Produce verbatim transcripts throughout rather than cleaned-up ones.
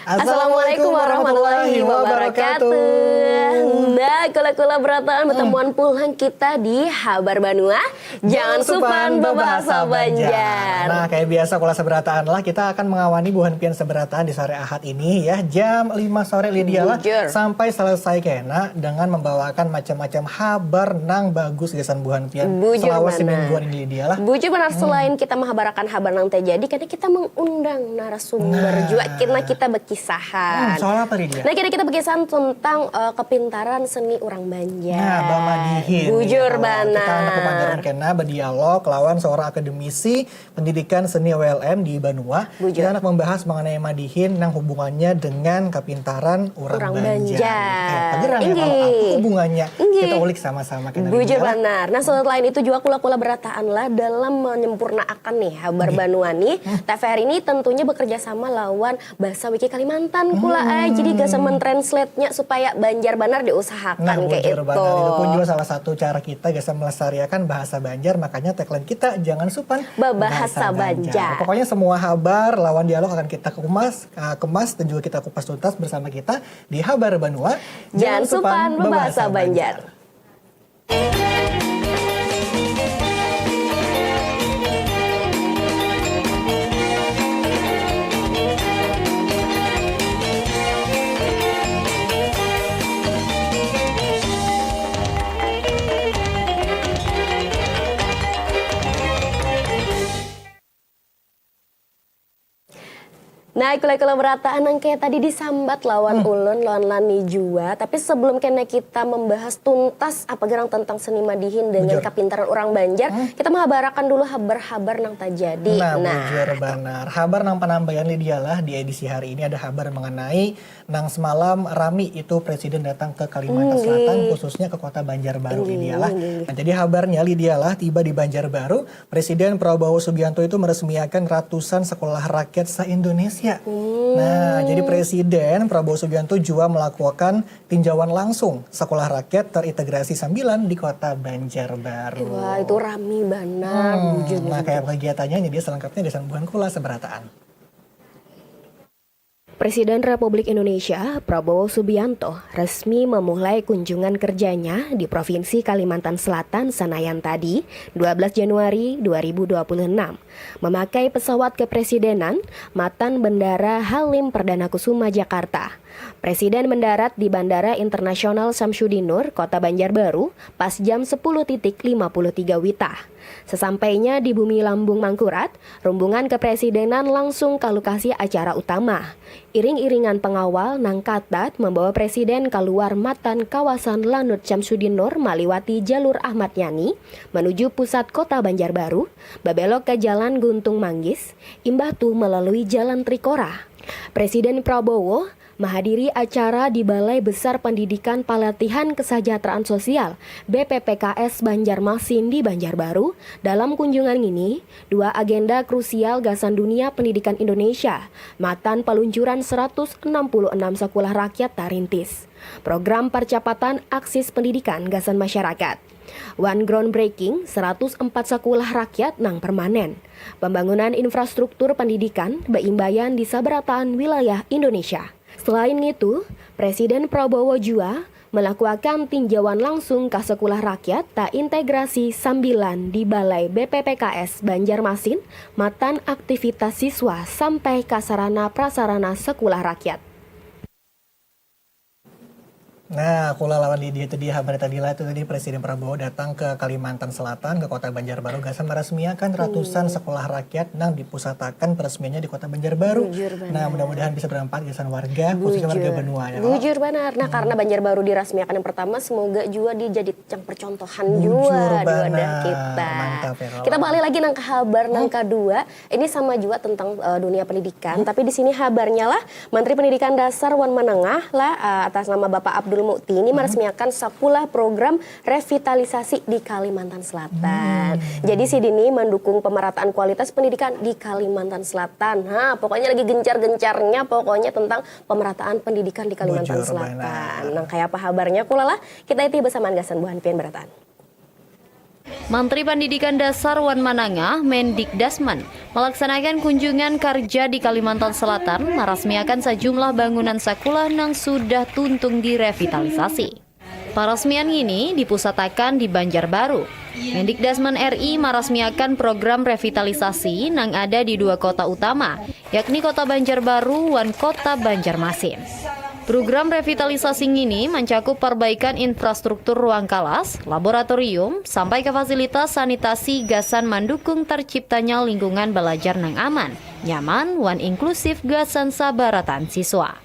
Assalamualaikum warahmatullahi wabarakatuh. Nah, kula-kula berataan, bertemuan pulang kita di Habar Banua. Jangan supan bebahasa Banjar. Nah, kayak biasa, kula seberataan lah, kita akan mengawani buhan pian seberataan di sore Ahad ini ya, jam lima sore, Lydia lah, sampai selesai kena dengan membawakan macam-macam habar nang bagus gasan buhan pian. Bujur banar. Selama semingguan ini, Lydia lah. Bujur banar, selain kita menghabarakan habar nang terjadi, karena kita mengundang narasumber jua, karena kita berkisahan. Hmm, soal apa, Lydia? Nah, kira kita berkisahan tentang, eh, kepintaran seni orang Banjar. Nah, bamadihin. Bujur banar. Kita anak paparan kena berdialog lawan seorang akademisi pendidikan seni W L M di Banua. Bujur. Kita anak membahas mengenai madihin nang hubungannya dengan kepintaran orang Banjar. Orang Banjar. Eh, pagerang ya kalau apa hubungannya. Inggih. Kita ulik sama-sama kena, Lydia. Bujur banar. Nah, selain itu juga kula-kula berataan lah dalam menyempurnaakan nih Habar Banua nih. T V R ini tentunya bekerja sama lawan Bahasa Wiki Kalimantan pula, eh. Jadi gasan mentranslate-nya supaya Banjar banar diusahakan. Nah, kayak bujur banar. Itu pun juga salah satu cara kita gasan melestariakan bahasa Banjar, makanya tagline kita, "Jangan supan bebahasa Banjar." Pokoknya semua habar lawan dialog akan kita kumas, eh, kemas dan juga kita kupas tuntas bersama kita di Habar Banua. Jangan supan bebahasa Banjar. Nah, kula-kula berataan nang kaya tadi disambat lawan ulun, lawan Lani jua. Tapi sebelum kena kita membahas tuntas apa gerang tentang seni madihin dengan kapintaran urang Banjar, kita mahabarakan dulu habar-habar nang tajadi. Nah, bujur banar. Habar nang panambayan, Lydia lah, di edisi hari ini ada habar mengenai nang semalam rami itu Presiden datang ke Kalimantan Selatan, khususnya ke Kota Banjarbaru, Lydia lah. Nah, jadi habarnya, Lydia lah, tiba di Banjarbaru, Presiden Prabowo Subianto itu meresmiakan ratusan sekolah rakyat se-Indonesia. Nah, jadi Presiden Prabowo Subianto jua melakukan tinjauan langsung sekolah rakyat terintegrasi sambilan di Kota Banjarbaru. Wah, itu rami banar, bujur. Nah, kayak kegiatannya ini dia selengkapnya gasan buhan kula seberataan. Presiden Republik Indonesia, Prabowo Subianto, resmi memulai kunjungan kerjanya di Provinsi Kalimantan Selatan, Senayan tadi, dua belas Januari dua ribu dua puluh enam, memakai pesawat kepresidenan matan Bandara Halim Perdana Kusuma, Jakarta. Presiden mendarat di Bandara Internasional Samsudinur, Kota Banjarbaru, pas jam sepuluh titik lima puluh tiga wita. Sesampainya di Bumi Lambung Mangkurat, rombongan kepresidenan langsung ka lokasi acara utama. Iring-iringan pengawal nang katat membawa Presiden kaluar matan kawasan Lanut Syamsuddin Nur maliwati Jalur Ahmad Yani menuju pusat Kota Banjarbaru, babelok ka Jalan Guntung Manggis, imbah tu melalui Jalan Trikora. Presiden Prabowo mahadiri acara di Balai Besar Pendidikan Pelatihan Kesejahteraan Sosial, B P P K S, Banjarmasin di Banjarbaru. Dalam kunjungan ngini, dua agenda krusial gasan dunia pendidikan Indonesia, matan peluncuran seratus enam puluh enam sekolah rakyat tarintis, program percepatan akses pendidikan gasan masyarakat, wan groundbreaking seratus empat sekolah rakyat nang permanen, pembangunan infrastruktur pendidikan beimbayan di sabarataan wilayah Indonesia. Selain ngitu, Presiden Prabowo jua melakuakan tinjauan langsung ka Sekolah Rakyat Taintegrasi Sambilan di Balai B P P K S Banjarmasin, matan aktivitas siswa sampai ka sarana prasarana sekolah rakyat. Nah, kula lawan Lydia itu di habar tadi lah, itu tadi Presiden Prabowo datang ke Kalimantan Selatan, ke Kota Banjarbaru, gasan meresmiakan ratusan sekolah rakyat nang dipusatakan peresmiannya di Kota Banjarbaru. Bujur banar. Nah, mudah-mudahan bisa bermanfaat gasan warga, khususnya warga Banua, ya, Kak? Bujur banar. Nah, karena Banjarbaru dirasmiakan yang pertama, semoga jua dijadi cang percontohan jua di wadah kita. Bujur Bujur banar. Mantap ya, kawan. Kita balik lagi nang ke habar nang kedua. Ini sama jua tentang, eh, dunia pendidikan, tapi di sini habarnya lah, Menteri Pendidikan Dasar wan Menengah lah, eh, atas nama Bapak Abdul Mukti ini meresmiakan sakulah program revitalisasi di Kalimantan Selatan. Jadi sidin ini mendukung pemerataan kualitas pendidikan di Kalimantan Selatan. Ha, pokoknya lagi gencar-gencarnya pokoknya tentang pemerataan pendidikan di Kalimantan Selatan. Nah, kayak apa habarnya? Kulalah kita iti besamaan gasan buhan pian berataan. Mantri Pandidikan Dasar wan Manangah, Mendikdasmen, malaksanakan kunjungan karja di Kalimantan Selatan, marasmiakan sajumlah bangunan sakulah nang sudah tuntung direvitalisasi. Parasmian ngini dipusatakan di Banjarbaru. Mendikdasmen R I marasmiakan program revitalisasi nang ada di dua kota utama, yakni Kota Banjarbaru wan Kota Banjarmasin. Program revitalisasi ngini mancakup parbaikan infrastruktur ruang kalas, laboratorium, sampai ka fasilitas sanitasi gasan mandukung tarciptanya lingkungan balajar nang aman, nyaman, wan inklusif gasan sabarataan siswa.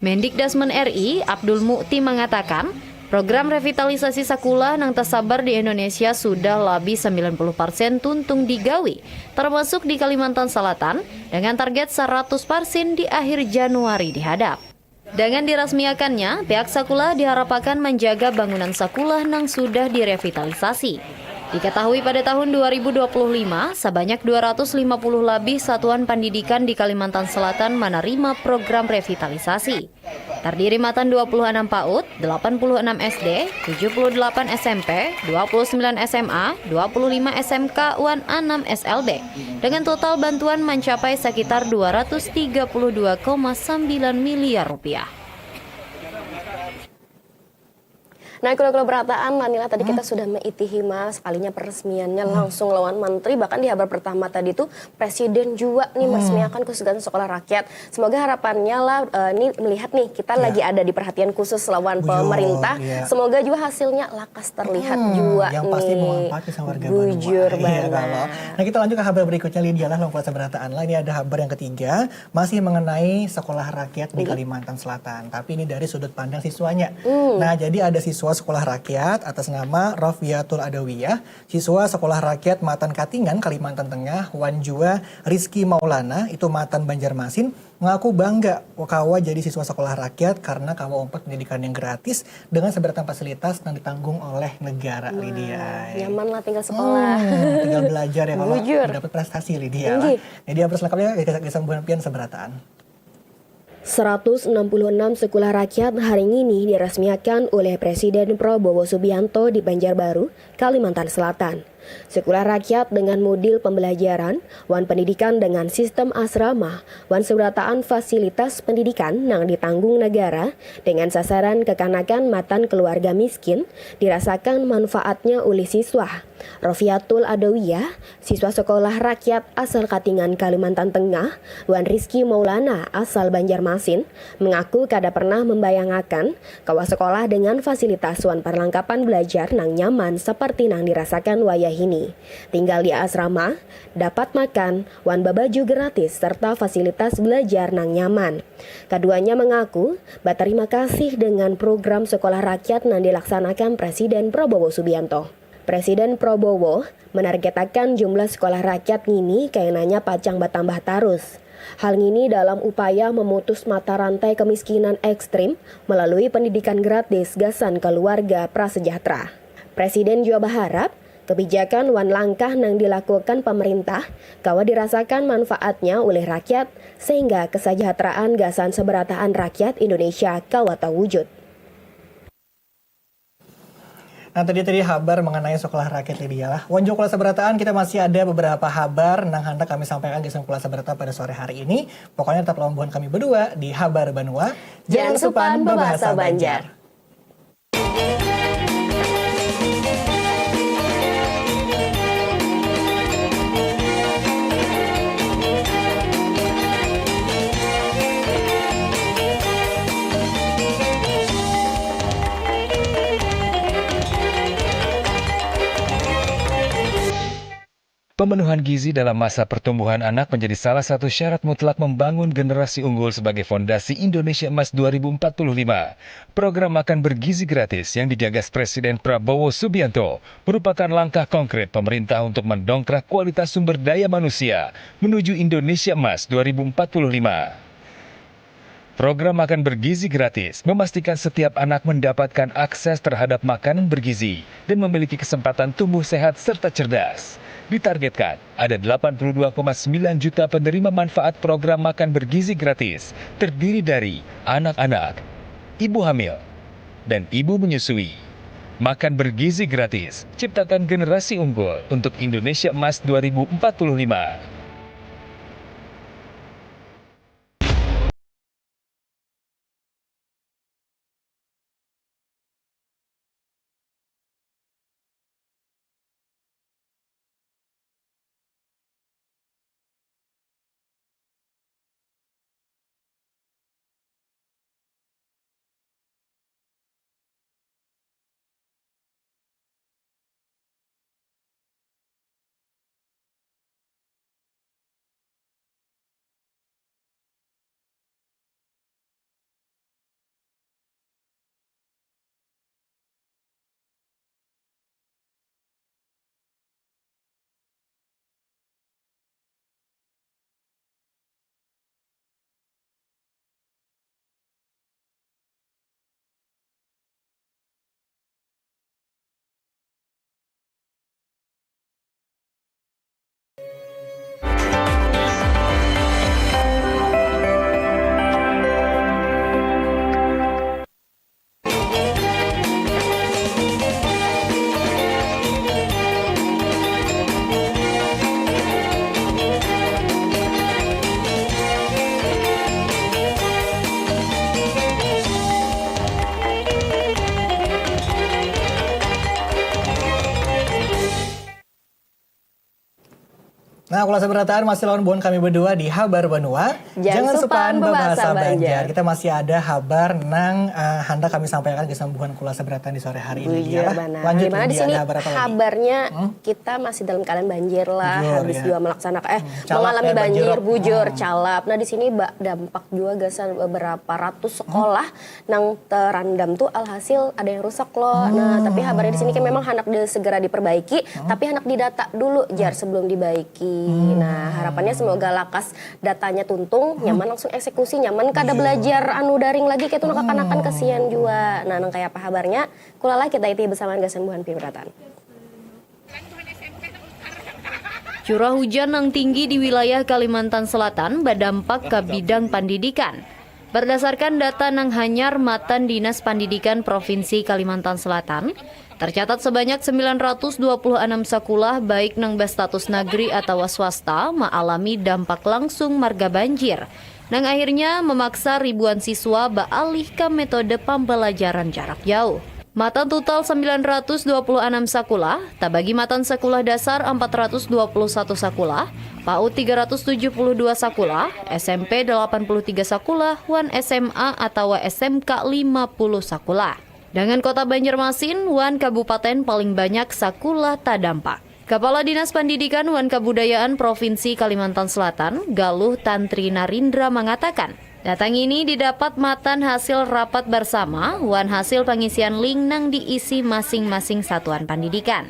Mendikdasmen R I, Abdul Mukti mangatakan, program revitalisasi sakulah nang tasabar di Indonesia sudah labih sambilan puluh parsen tuntung digawi, tarmasuk di Kalimantan Salatan, dengan target saratus parsen di akhir Januari dihadap. Dangan dirasmiakannya, pihak sakulah diharapakan manjaga bangunan sakulah nang sudah direvitalisasi. Dikatahui pada tahun dua ribu dua puluh lima, sabanyak dua ratus lima puluh labih satuan pandidikan di Kalimantan Selatan manarima program revitalisasi. Tardiri matan dua puluh anam paut, delapan puluh enam S D, tujuh puluh delapan S M P, dua puluh sembilan S M A, dua puluh lima S M K, wan anam S L B, dengan total bantuan mancapai sakitar dua ratus tiga puluh dua koma sambilan miliar rupiah. Nah, kalau kalau berataan lah Nila tadi kita sudah meitihi mas sekalinya peresmiannya langsung lawan menteri, bahkan di habar pertama tadi tuh presiden juga nih meresmiakan khusus sekolah rakyat. Semoga harapannya lah eh, ini melihat nih kita lagi ada di perhatian khusus lawan Bujur, pemerintah. Iya. Semoga juga hasilnya lakas terlihat Hmm, juga yang nih. Pasti bermanfaat bisa warga Bujur Banua. Iya, banget. Nah, kita lanjut ke habar berikutnya Lydia lah, Longkuas Seberataan lah. Ini ada habar yang ketiga, masih mengenai sekolah rakyat di Kalimantan Selatan. Tapi ini dari sudut pandang siswanya. Nah, jadi ada siswa sekolah rakyat atas nama Rofiatul Adawiyah, siswa sekolah rakyat Matan Katingan, Kalimantan Tengah, wan jua Rizky Maulana, itu Matan Banjarmasin, mengaku bangga kawa jadi siswa sekolah rakyat karena kawa umpat pendidikan yang gratis dengan seberatan fasilitas yang ditanggung oleh negara, Lydia. Nyaman lah tinggal sekolah. Hmm, tinggal belajar ya kalau Bujur. Mendapat prestasi, Lydia. Inggih. Jadi apa selengkapnya kita kisah buhan pian seberataan. Seratus enam puluh enam sekolah rakyat hari ini diresmiakan oleh Presiden Prabowo Subianto di Banjarbaru, Kalimantan Selatan. Sekolah rakyat dengan model pembelajaran wan pendidikan dengan sistem asrama wan seberataan fasilitas pendidikan nang ditanggung negara dengan sasaran kekanakan matan keluarga miskin dirasakan manfaatnya oleh siswa. Rofiatul Adawiyah, siswa sekolah rakyat asal Katingan Kalimantan Tengah, wan Rizky Maulana asal Banjarmasin, mengaku kada pernah membayangakan kawa sekolah dengan fasilitas wan perlengkapan belajar nang nyaman seperti nang dirasakan wayahini. Tinggal di asrama, dapat makan, wan babaju gratis serta fasilitas belajar nang nyaman. Keduanya mengaku berterima kasih dengan program sekolah rakyat nang dilaksanakan Presiden Prabowo Subianto. Presiden Prabowo menargetakan jumlah sekolah rakyat ngini kainanya pacang batambah tarus. Hal ngini dalam upaya memutus mata rantai kemiskinan ekstrim melalui pendidikan gratis gasan keluarga prasejahtera. Presiden juga berharap kebijakan wan langkah nang dilakukan pemerintah kawa dirasakan manfaatnya oleh rakyat sehingga kesejahteraan gasan seberataan rakyat Indonesia kawa terwujud. Nah, tadi tadi habar mengenai sekolah rakyat, Lydia lah. Wan jua Kula Seberataan, kita masih ada beberapa habar nang hendak kami sampaikan di Kula Seberataan pada sore hari ini. Pokoknya tetap lawan buhan kami berdua di Habar Banua. Jangan supan bebahasa Banjar. Pemenuhan gizi dalam masa pertumbuhan anak menjadi salah satu syarat mutlak membangun generasi unggul sebagai fondasi Indonesia Emas dua ribu empat puluh lima. Program makan bergizi gratis yang digagas Presiden Prabowo Subianto merupakan langkah konkret pemerintah untuk mendongkrak kualitas sumber daya manusia menuju Indonesia Emas dua ribu empat puluh lima. Program makan bergizi gratis memastikan setiap anak mendapatkan akses terhadap makanan bergizi dan memiliki kesempatan tumbuh sehat serta cerdas. Ditargetkan, ada delapan puluh dua koma sembilan juta penerima manfaat program makan bergizi gratis, terdiri dari anak-anak, ibu hamil, dan ibu menyusui. Makan bergizi gratis, ciptakan generasi unggul untuk Indonesia Emas dua ribu empat puluh lima. Nah, Kulasa Berataan masih lawan buhan kami berdua di Habar Banua. Jangan supan bebahasa Banjar. Kita masih ada habar nang, eh, handak kami sampaikan gasan buhan Kulasa Berataan di sore hari ini. Bujur banar. Lanjut, di sini ada habar apa lagi? Habarnya kita masih dalam keadaan banjir lah, habis juga melaksanakan, eh, mengalami banjir, bujur, calap. Nah, di sini dampak juga gasan beberapa ratus sekolah nang terendam tu, alhasil ada yang rusak lo. Nah, tapi habarnya di sini kan memang handak di, segera diperbaiki, tapi handak didata dulu jar sebelum dibaiki. Nah, harapannya semoga lakas datanya tuntung, nyaman langsung eksekusi, nyaman kada belajar anu daring lagi kaitu nang kakanakan kasian jua. Nah, nang kaya apa habarnya? Kulalah kita iti besamaan gasan buhan pimratan. Curah hujan nang tinggi di wilayah Kalimantan Selatan badampak ka bidang pandidikan. Bardasarkan data nang hanyar matan Dinas Pandidikan Provinsi Kalimantan Selatan, tercatat sebanyak sembilan ratus dua puluh anam sakulah baik nang bastatus nagri atawa swasta maalami dampak langsung marga banjir, nang akhirnya mamaksa ribuan siswa baalih ka metode pambalajaran jarak jauh. Matan tutal sambilan ratus dua puluh anam sakulah, tabagi matan sakulah dasar ampat ratus dua puluh satu sakulah, paud tiga ratus tujuh puluh dua sakulah, S M P dalapan puluh tiga sakulah, wan S M A atawa S M K lima puluh sakulah. Dangan Kota Banjarmasin wan Kabupaten paling banyak sakulah tadampak. Kapala Dinas Pandidikan wan Kabudayaan Provinsi Kalimantan Selatan, Galuh Tantri Narindra mangatakan, data ngini didapat matan hasil rapat barsama wan hasil pangisian link nang diisi masing-masing satuan pandidikan.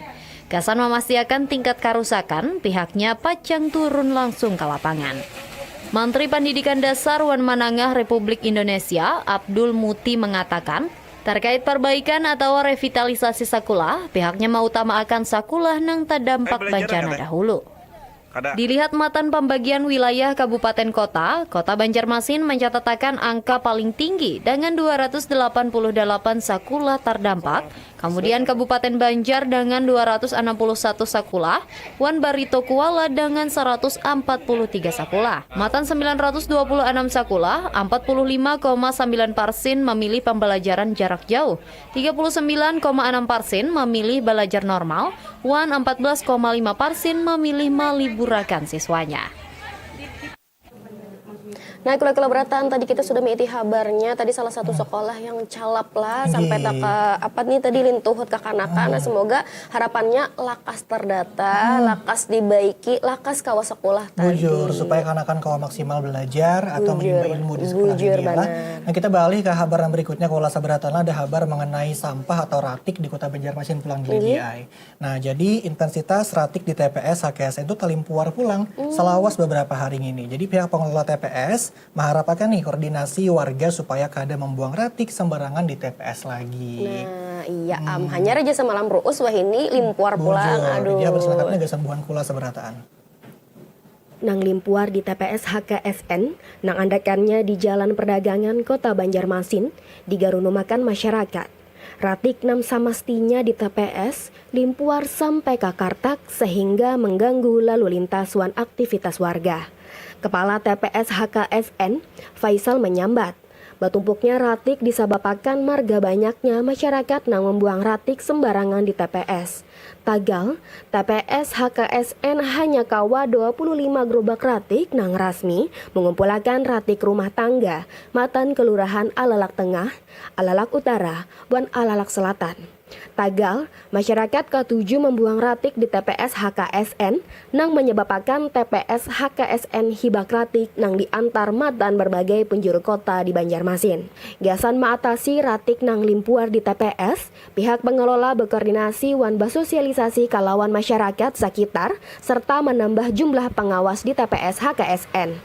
Gasan mamastiakan tingkat karusakan, pihaknya pacang turun langsung ka lapangan. Mantri Pandidikan Dasar wan Manangah Republik Indonesia, Abdul Muti mangatakan, terkait parbaikan atawa revitalisasi sakulah, pihaknya mautamaakan sakulah nang tadampak bancana dahulu. Dilihat matan pambagian wilayah kabupaten kota, Kota Banjarmasin mancatatakan angka paling tinggi dangan dua ratus dalapan puluh dalapan sakulah tardampak, kamudian Kabupaten Banjar dangan dua ratus anam puluh satu sakulah, wan Barito Kuala dangan saratus ampat puluh tiga sakulah. Matan sambilan ratus dua puluh anam sakulah, ampat puluh lima koma sambilan parsin mamilih pambalajaran jarak jauh, tiga puluh sembilan koma anam parsin mamilih balajar normal, wan ampat belas koma lima parsin mamilih maliburakan siswanya. Nah, kula-kula berataan tadi kita sudah mengiti habarnya tadi salah satu sekolah yang calap lah sampai taka apa nih tadi lintuhut kakanakan. Nah, semoga harapannya lakas terdata, lakas dibaiki, lakas kawa sekolah tadi. Bujur, supaya kanakan kawa maksimal belajar atau menimba ilmu di sekolah ini lah. Nah, kita beralih ke habar yang berikutnya. Kalau sabarataan ada habar mengenai sampah atau ratik di Kota Banjarmasin pulang di D I. Nah, jadi intensitas ratik di T P S H K S N itu talimpuar pulang selawas beberapa hari ini. Jadi pihak pengelola T P S Maharapakan nih koordinasi warga supaya kada membuang ratik sembarangan di T P S lagi. Nah, iya am. Hanyar aja samalam ruus wahini limpuar pulang. Bujur, jadi habar selengkapnya gasan buhan kula sabarataan. Nang limpuar di T P S H K S N, nang andakannya di Jalan Perdagangan Kota Banjarmasin, digarunumakan masyarakat. Ratik nang samastinya di T P S limpuar sampai ka kartak sehingga mengganggu lalu lintas wan aktivitas warga. Kepala T P S H K S N, Faisal menyambat, batumpuknya ratik disababakan marga banyaknya masyarakat nang membuang ratik sembarangan di T P S. Tagal, T P S H K S N hanya kawa dua puluh lima gerobak ratik nang rasmi mengumpulakan ratik rumah tangga matan Kelurahan Alalak Tengah, Alalak Utara, wan Alalak Selatan. Tagal, masyarakat katuju membuang ratik di T P S H K S N nang menyebabakan T P S H K S N hibak ratik nang diantar matan berbagai penjuru kota di Banjarmasin. Gasan maatasi ratik nang limpuar di T P S, pihak pengelola berkoordinasi wan bersosialisasi kalawan masyarakat sekitar serta menambah jumlah pengawas di T P S H K S N.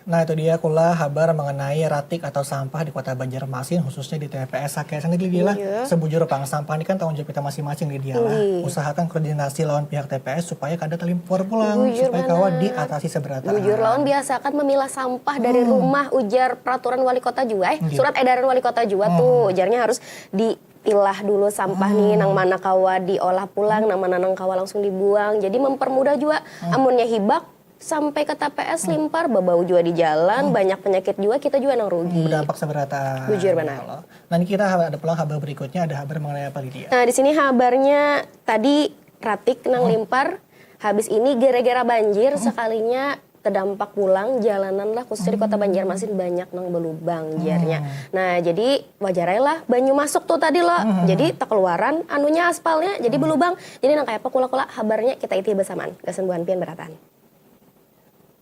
Nah, itu dia kula habar mengenai ratik atau sampah di Kota Banjarmasin, khususnya di T P S H K S N tadi, Lydia lah. Sebujur pang, sampah ini kan tanggung jawab kita masing-masing, Lydia lah. Usahakan koordinasi lawan pihak T P S supaya kada talimpuar pulang, supaya kawa diatasi sabarataan. Bujur, lawan biasakan memilah sampah dari rumah, ujar peraturan wali kota jua eh. Surat edaran wali kota jua tuh, ujarnya harus dipilah dulu sampah nih, nang mana kawa diolah pulang, nang mana nang kawa langsung dibuang. Jadi mempermudah jua, amunnya hibak sampai ke T P S limpar, babau jua di jalan, banyak penyakit jua, kita jua nang rugi. Berdampak sabarataan. Bujur banar. Nah, ini kita ada pulang habar berikutnya, ada habar mengenai apa, Lydia? Nah, di sini habarnya tadi ratik nang limpar, habis ini gara-gara banjir sekalinya terdampak pulang jalanan lah, khususnya di Kota Banjarmasin banyak nang belubang jarnya. Nah, jadi wajar aja lah banyu masuk tuh tadi loh. Jadi tekeluaran anunya aspalnya, jadi belubang. Jadi nang kaya apa kula-kula habarnya kita itihi bersamaan. Gasan buhan pian barataan.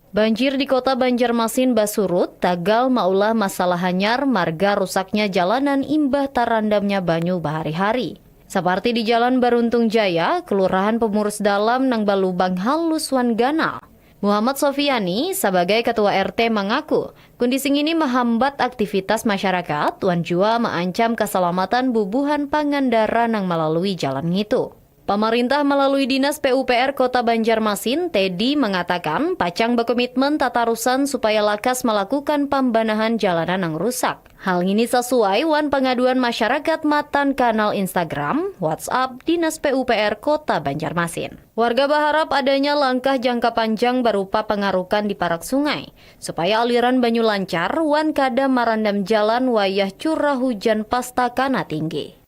Banjir di Kota Banjarmasin basurut, tagal maulah masalah hanyar marga rusaknya jalanan imbah tarandamnya banyu bahari-hari. Saparti di Jalan Baruntung Jaya, Kelurahan Pemurus Dalam nang balubang halus wan ganal. Muhammad Sofiani, sabagai Ketua R T, mangaku, kondisi ngini mahambat aktivitas masyarakat wan jua maancam kasalamatan bubuhan pangandara nang malalui jalan ngitu. Pamarintah malalui Dinas P U P R Kota Banjarmasin, Teddy, mangatakan pacang bakomitmen tatarusan supaya lakas malakukan pambanahan jalanan nang rusak. Hal ngini sasuai wan pangaduan masyarakat matan kanal Instagram, WhatsApp Dinas P U P R Kota Banjarmasin. Warga baharap adanya langkah jangka panjang barupa pangarukan di parak sungai, supaya aliran banyu lancar wan kada marandam jalan wayah curah hujan pas takana tinggi.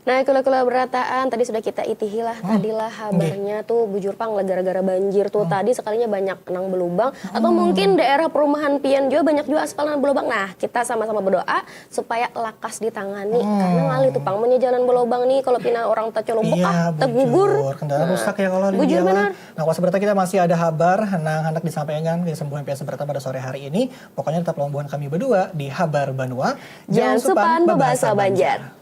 Nah, kula-kula berataan tadi sudah kita itihi lah tadi lah habarnya tuh bujur pang lah gara-gara banjir tuh tadi sekalinya banyak nang belubang atau mungkin daerah perumahan pian juga banyak juga aspal nang belubang. Nah, kita sama-sama berdoa supaya lakas ditangani karena ngalih tuh pang munnya jalan belubang nih kalau pina orang tacolobok ah tergubur. Kendaraan rusak ya kalau bujur benar. Nah, kalau sebenarnya kita masih ada habar nang hendak disampaikan ke sembuhan pian sebenarnya pada sore hari ini. Pokoknya tetap lawan buhan kami berdua di Habar Banua. Jangan supan bebahasa Banjar.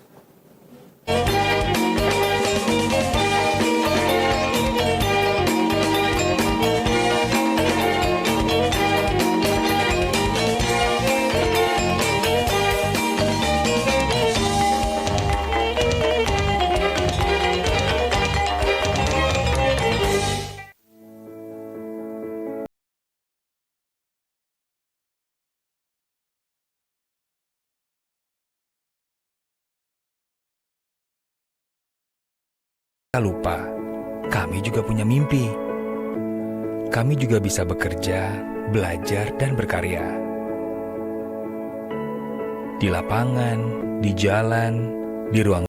Jangan lupa, kami juga punya mimpi. Kami juga bisa bekerja, belajar, dan berkarya. Di lapangan, di jalan, di ruang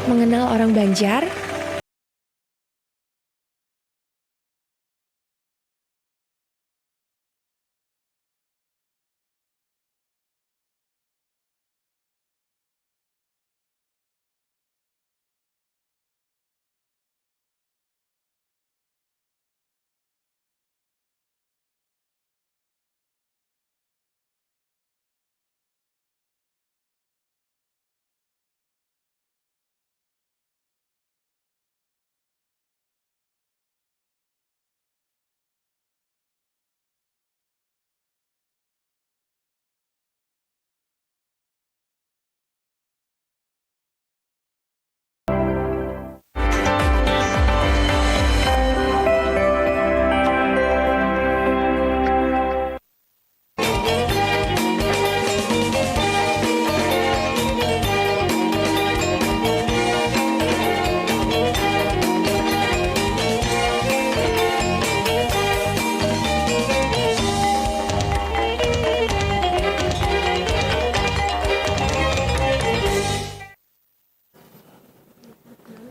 mengenal orang Banjar?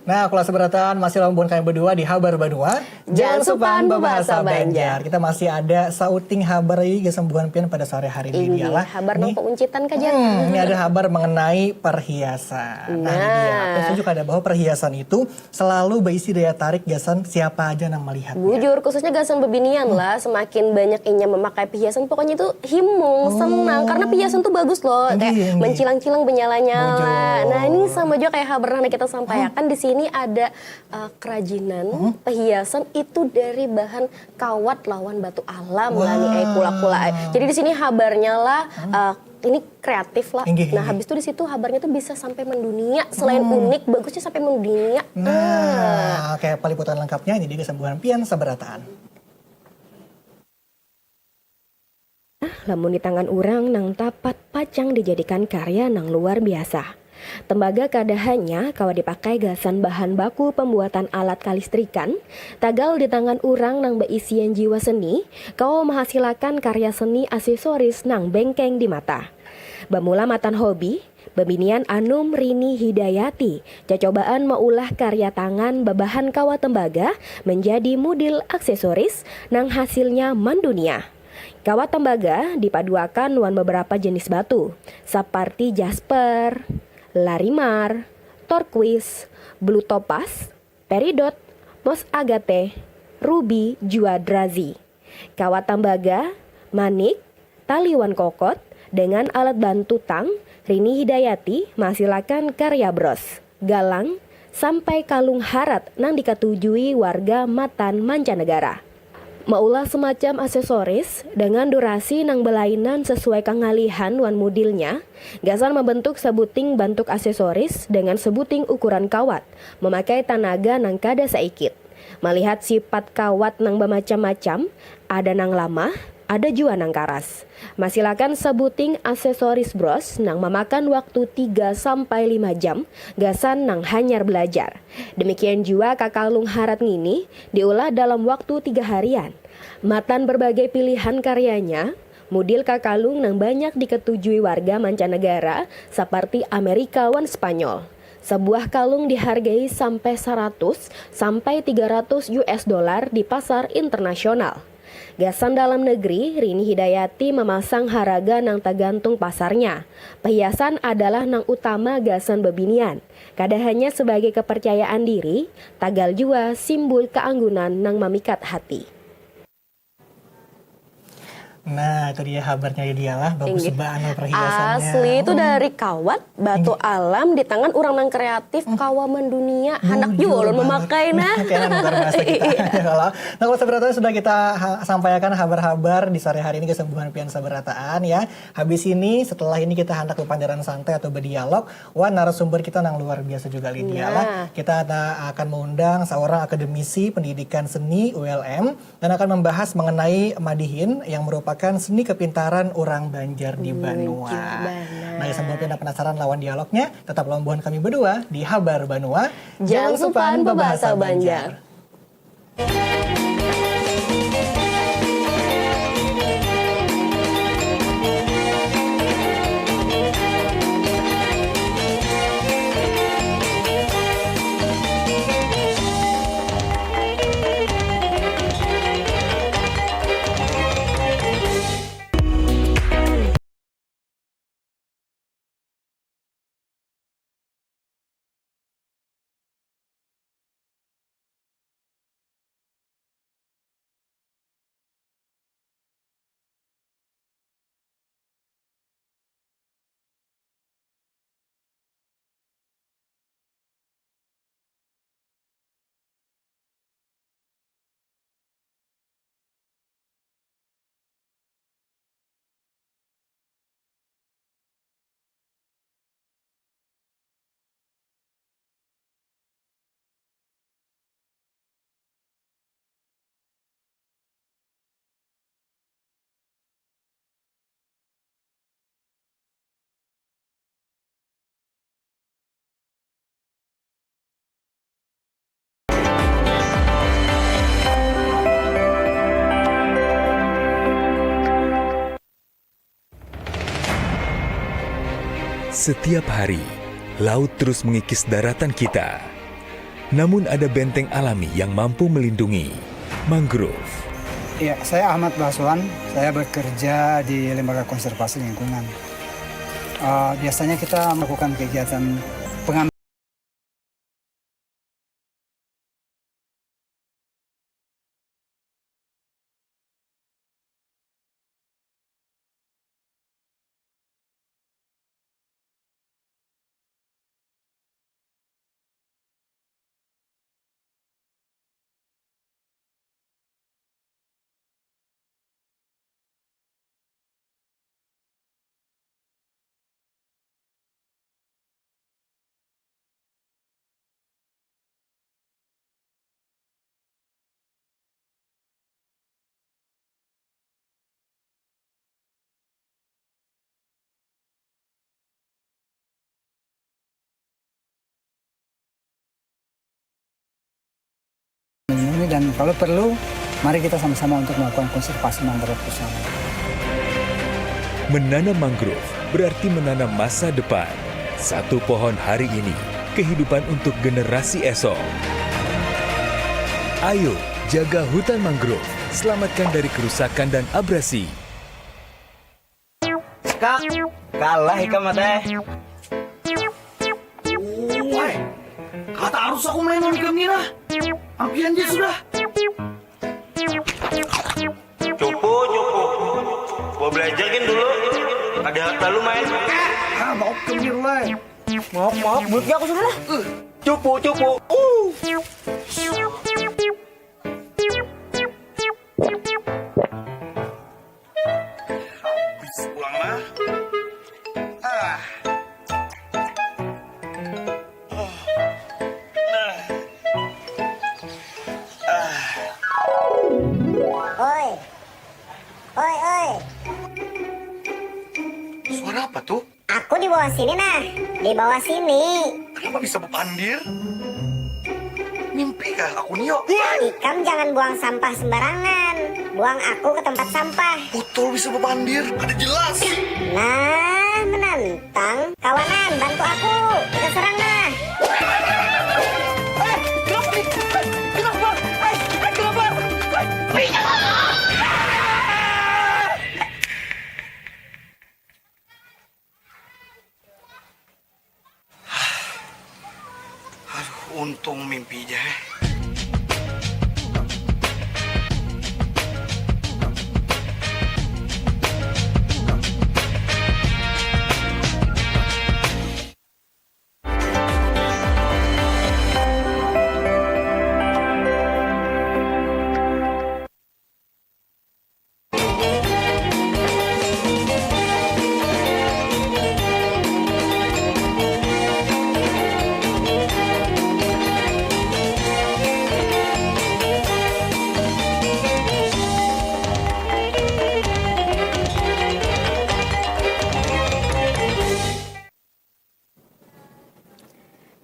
Nah, kelas berataan masih lawan buhan kami berdua di Habar Banua. Jangan supan bebahasa Banjar. Kita masih ada sauting habar lagi gasan buhan pian pada sore hari ini. Ini habar nang peuncitan ka, Jar. Hmm, ini ada habar mengenai perhiasan. Nah, ini dia. Nah. Apa juga ada bahwa perhiasan itu selalu berisi daya tarik gasan siapa aja nang melihatnya. Bujur, khususnya gasan bebinian lah, semakin banyak inya memakai perhiasan, pokoknya itu himung, senang. Karena perhiasan tuh bagus loh, kayak mencilang-cilang, benyala-nyala. Bujur. Nah, ini sama juga kayak habar nang kita sampaikan. Di sini ada, eh, kerajinan, perhiasan itu dari bahan kawat lawan batu alam lah nih, ai, kula-kula, ai. Jadi di sini habarnya lah, eh, ini kreatif lah. Inggih, inggih. Nah, habis itu di situ habarnya tuh bisa sampai mendunia. Selain unik, bagusnya sampai mendunia. Nah, oke, peliputan lengkapnya ini di kesembuhan pian sabarataan. Lamun di tangan urang nang tapat pacang dijadikan karya nang luar biasa. Tembaga kada hanya kawa dipakai gasan bahan baku pembuatan alat kalistrikan, tagal di tangan urang nang baisian jiwa seni, kawa mahasilakan karya seni aksesoris nang bengkeng di mata. Bamula matan hobi, bebinian anum Rini Hidayati cacobaan maulah karya tangan babahan kawat tembaga menjadi mudil aksesoris nang hasilnya mandunia. Kawat tembaga dipaduakan wan beberapa jenis batu, saparti jasper, larimar, turquoise, blue topaz, peridot, moss agate, rubi, jua drazi. Kawat tambaga, manik, tali wan kokot, dengan alat bantu tang, Rini Hidayati mahasilakan karya bros, galang, sampai kalung harat nang dikatujui warga matan mancanegara. Maulah semacam aksesoris dengan durasi nang belainan sesuai kangalihan wan mudilnya, gasan membentuk sebuting bantuk aksesoris dengan sebuting ukuran kawat, memakai tanaga nang kada saikit. Malihat sipat kawat nang bamacam-macam, ada nang lamah, ada jua nang karas. Masilakan sebuting aksesoris bros nang mamakan waktu tiga sampai lima jam gasan nang hanyar belajar. Demikian jua kakalung harat ngini diulah dalam waktu tiga harian. Matan berbagai pilihan karyanya, mudil kakalung nang banyak diketujui warga mancanegara saparti Amerika wan Spanyol. Sabuah kalung dihargai sampai saratus sampai tiga ratus U S dollar di pasar internasional. Gasan dalam negeri, Rini Hidayati mamasang haraga nang tagantung pasarnya. Pahiasan adalah nang utama gasan bebinian. Kada hanya sebagai kepercayaan diri, tagal jua simbul kaanggunan nang mamikat hati. Nah, itu dia habarnya Lydia lah. Bagus banar perhiasannya. Asli, itu dari kawat, batu alam, di tangan urang nang kreatif, kawa mendunia. Handak jua ulun memakai, nah. Oke, nah, nukar bahasa kita. Kalau, nah, kalau sabarataan sudah kita ha-, sampaikan habar-habar di sore hari ini, kesembuhan pian sabarataan, ya. Habis ini, setelah ini kita handak berpandaran santai atau berdialog, wah, narasumber kita nang luar biasa juga, Lydia lah. Nah. Kita ta-, akan mengundang seorang akademisi pendidikan seni U L M, dan akan membahas mengenai madihin yang merupakan seni kepintaran orang Banjar di Banua. Nah, sambil pina penasaran lawan dialognya, tetap lawan buhan kami berdua di Habar Banua. Jangan supan bebahasa Banjar. Setiap hari, laut terus mengikis daratan kita. Namun ada benteng alami yang mampu melindungi, mangrove. Ya, saya Ahmad Baswan, saya bekerja di Lembaga Konservasi Lingkungan. Uh, biasanya kita melakukan kegiatan pengambilan ini dan kalau perlu mari kita sama-sama untuk melakukan konservasi mangrove bersama. Menanam mangrove berarti menanam masa depan. Satu pohon hari ini, kehidupan untuk generasi esok. Ayo, jaga hutan mangrove, selamatkan dari kerusakan dan abrasi. Kak, kalah ikam mata. Woi, kata arus aku main lawan ikam ni nah. Ampian dia sudah. Cupu, cupu. Gua belajar kan dulu. Ada lalu main. Ah, mau ikam ni lah. Maaf, maaf, mulutnya aku sudah lah. Cupu, cupu. Uh. Pulang lah. Ah. Oi. Oi, oi. Suara apa tuh? Aku di bawah sini nah. Di bawah sini. Kenapa bisa bepandir? Mimpi kah aku Nio? Ikam jangan buang sampah sembarangan. Buang aku ke tempat sampah. Botol bisa bepandir, kada jelas. Nah, menantang. Kawanan, bantu aku. Kita serang nah. Eh, kenapa? Eh, kenapa? Eh, kenapa? Aduh, untung mimpi ja.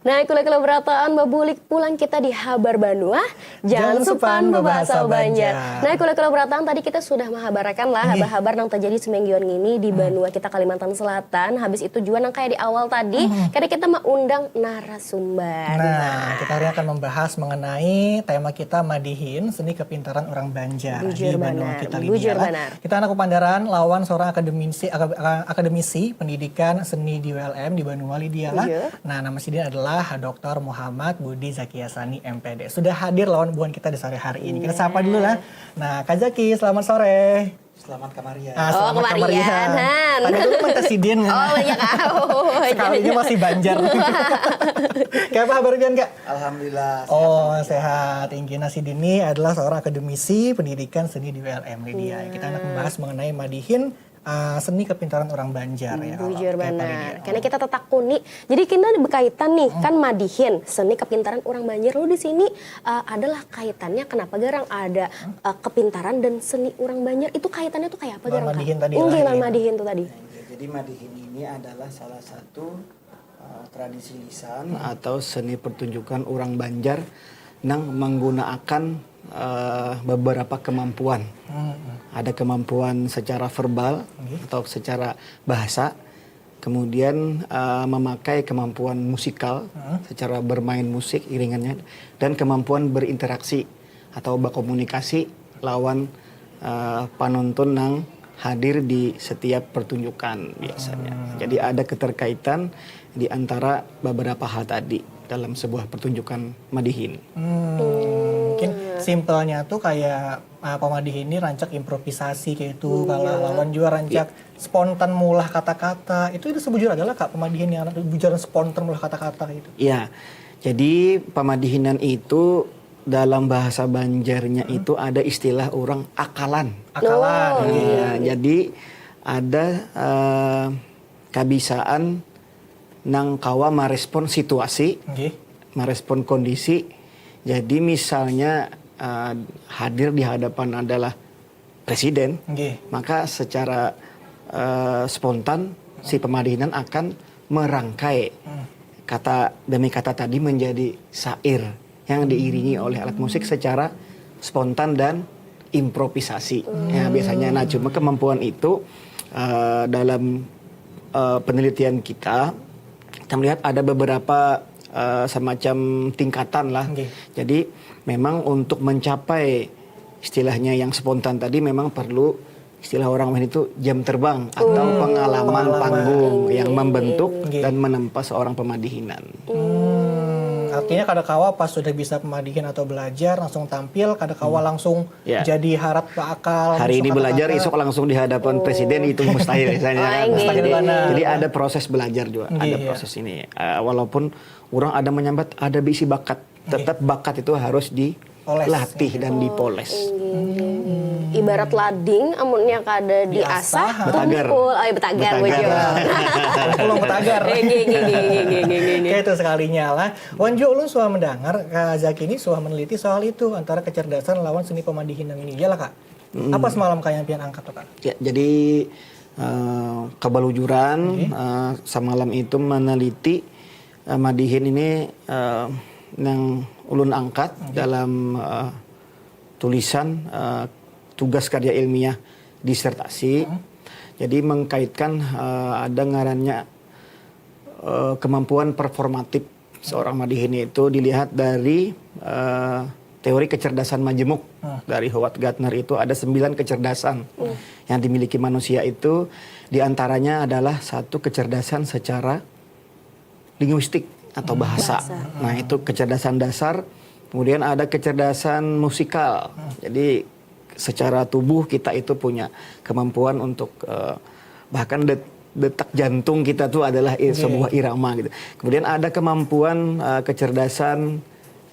Nah, kula-kula berataan babulik pulang kita di Habar Banua. Jangan supan bebahasa Banjar. Nah, kula-kula berataan tadi kita sudah mahabarakan lah habar-habar nang terjadi semingguan ini di banua kita Kalimantan Selatan. Habis itu juga nang kayak di awal tadi, kada kita maundang narasumbar. Nah, kita hari ini akan membahas mengenai tema kita madihin seni kepintaran orang Banjar di banua kita Lidia. Kita anak Pandaran lawan seorang akademisi akademisi pendidikan seni di U L M di banua Lidia lah. Nah, nama sidin adalah Doktor Muhammad Budi Zakiasani M P D. Sudah hadir lawan buhan kita di sore hari ini. Kita sapa dulu lah. Nah, Kak Zaki, selamat sore. Selamat kamarian. Ah, selamat oh, kamarian. Tadi dulu mentah sidin. Oh, banyak. Oh, sekalinya masih Banjar. Kayak apa habar pian, Kak? Alhamdulillah. Oh, sehat. Inggih, nah, sidin ini adalah seorang akademisi pendidikan seni di U L M Lidia. Kita anak membahas mengenai madihin uh, seni kepintaran orang Banjar ya. Bujur benar. Karena kita tetakuni. Jadi kita berkaitan nih hmm. kan madihin seni kepintaran orang Banjar. Lalu di sini uh, adalah kaitannya kenapa garang ada uh, kepintaran dan seni orang Banjar itu kaitannya tuh kayak apa garang? Madihin tadi. Enggak, madihin tuh tadi. Jadi madihin ini adalah salah satu uh, tradisi lisan atau seni pertunjukan orang Banjar nang menggunakan uh, beberapa kemampuan. Hmm. Ada kemampuan secara verbal okay. atau secara bahasa, kemudian uh, memakai kemampuan musikal secara bermain musik iringannya dan kemampuan berinteraksi atau berkomunikasi lawan uh, penonton yang hadir di setiap pertunjukan biasanya. Jadi ada keterkaitan di antara beberapa hal tadi dalam sebuah pertunjukan madihin. Hmm, mungkin simpelnya tuh kayak uh, pamadihin ini rancak improvisasi kayak itu, kalau lawan juga rancak spontan maulah kata-kata. Itu itu sebujur adalah kak pamadihin yang bujaran spontan maulah kata-kata gitu. Ya, jadi pamadihinan itu dalam bahasa Banjarnya itu ada istilah orang akalan. Akalan. Iya, jadi ada eh, kabisaan nang kawa marespon situasi, Nggih. marespon kondisi. Jadi misalnya eh, hadir di hadapan adalah presiden, Nggih. maka secara eh, spontan si pemadihinan akan merangkai kata demi kata tadi menjadi syair yang diiringi oleh alat musik secara spontan dan improvisasi. Ya biasanya, nah cuma kemampuan itu eh, dalam eh, penelitian kita kita melihat ada beberapa eh, semacam tingkatan lah. Nggih. Jadi memang untuk mencapai istilahnya yang spontan tadi memang perlu istilah orang Wahini itu jam terbang atau pengalaman panggung yang membentuk Nggih. dan menempa seorang pemadihinan. Hmm, artinya kada kawa pas sudah bisa pemadihin atau belajar langsung tampil, kada kawa langsung Ya. jadi harat beakal. Hari ini langsung belajar, kata-kata. Isok langsung di hadapan presiden itu mustahil misalnya Wah, kan. ini. Mustahil Jadi, banar. jadi ada proses belajar juga, Nggih, ada iya. Proses ini. Eh, walaupun orang ada menyambat ada bisi bakat, tetap bakat itu harus dilatih dan dipoles. Ibarat lading, amunnya kada diasah, Betagar. tumpul. Oh, ya, betagar, Betagar. bujur. Pulang betagar. Eh, gini, gini, gini, gini, gini. Kayak itu sekalinya lah. Wan jua ulun suah mendengar Kak Zaki ini suah meneliti soal itu antara kecerdasan lawan seni pemadihinan ini. Iyalah kak. Apa semalam kak yang pian angkat tuh kak? Ya, jadi eh, kebalujuran eh, semalam itu meneliti eh, madihin ini eh, yang ulun angkat dalam eh, tulisan eh, tugas karya ilmiah disertasi. Jadi mengkaitkan eh, ada ngarannya eh, kemampuan performatif seorang madihin itu dilihat dari eh, teori kecerdasan majemuk dari Howard Gardner itu ada sembilan kecerdasan yang dimiliki manusia itu diantaranya adalah satu kecerdasan secara linguistik atau bahasa. Nah itu kecerdasan dasar, kemudian ada kecerdasan musikal. Jadi secara tubuh kita itu punya kemampuan untuk eh, bahkan det- detak jantung kita tuh adalah i- sebuah irama gitu. Kemudian ada kemampuan eh, kecerdasan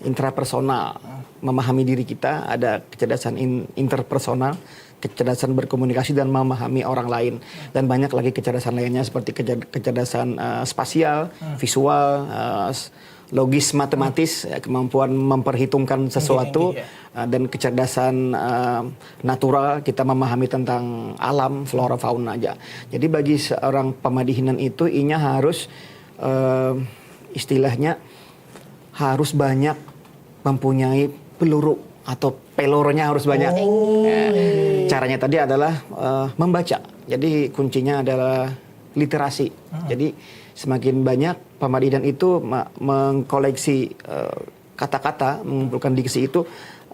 intrapersonal, memahami diri kita, ada kecerdasan in- interpersonal, kecerdasan berkomunikasi dan memahami orang lain, dan banyak lagi kecerdasan lainnya seperti kecer- kecerdasan eh, spasial, visual, eh, s- logis, matematis, eh, kemampuan memperhitungkan sesuatu, Iya. eh, dan kecerdasan eh, natural kita memahami tentang alam, flora, fauna aja. Jadi bagi seorang pemadihinan itu inya harus eh, istilahnya harus banyak mempunyai peluru atau pelornya harus banyak. Nah, caranya tadi adalah eh, membaca. Jadi kuncinya adalah literasi. Jadi semakin banyak pamadihinan itu ma- mengkoleksi eh, kata-kata, mengumpulkan diksi itu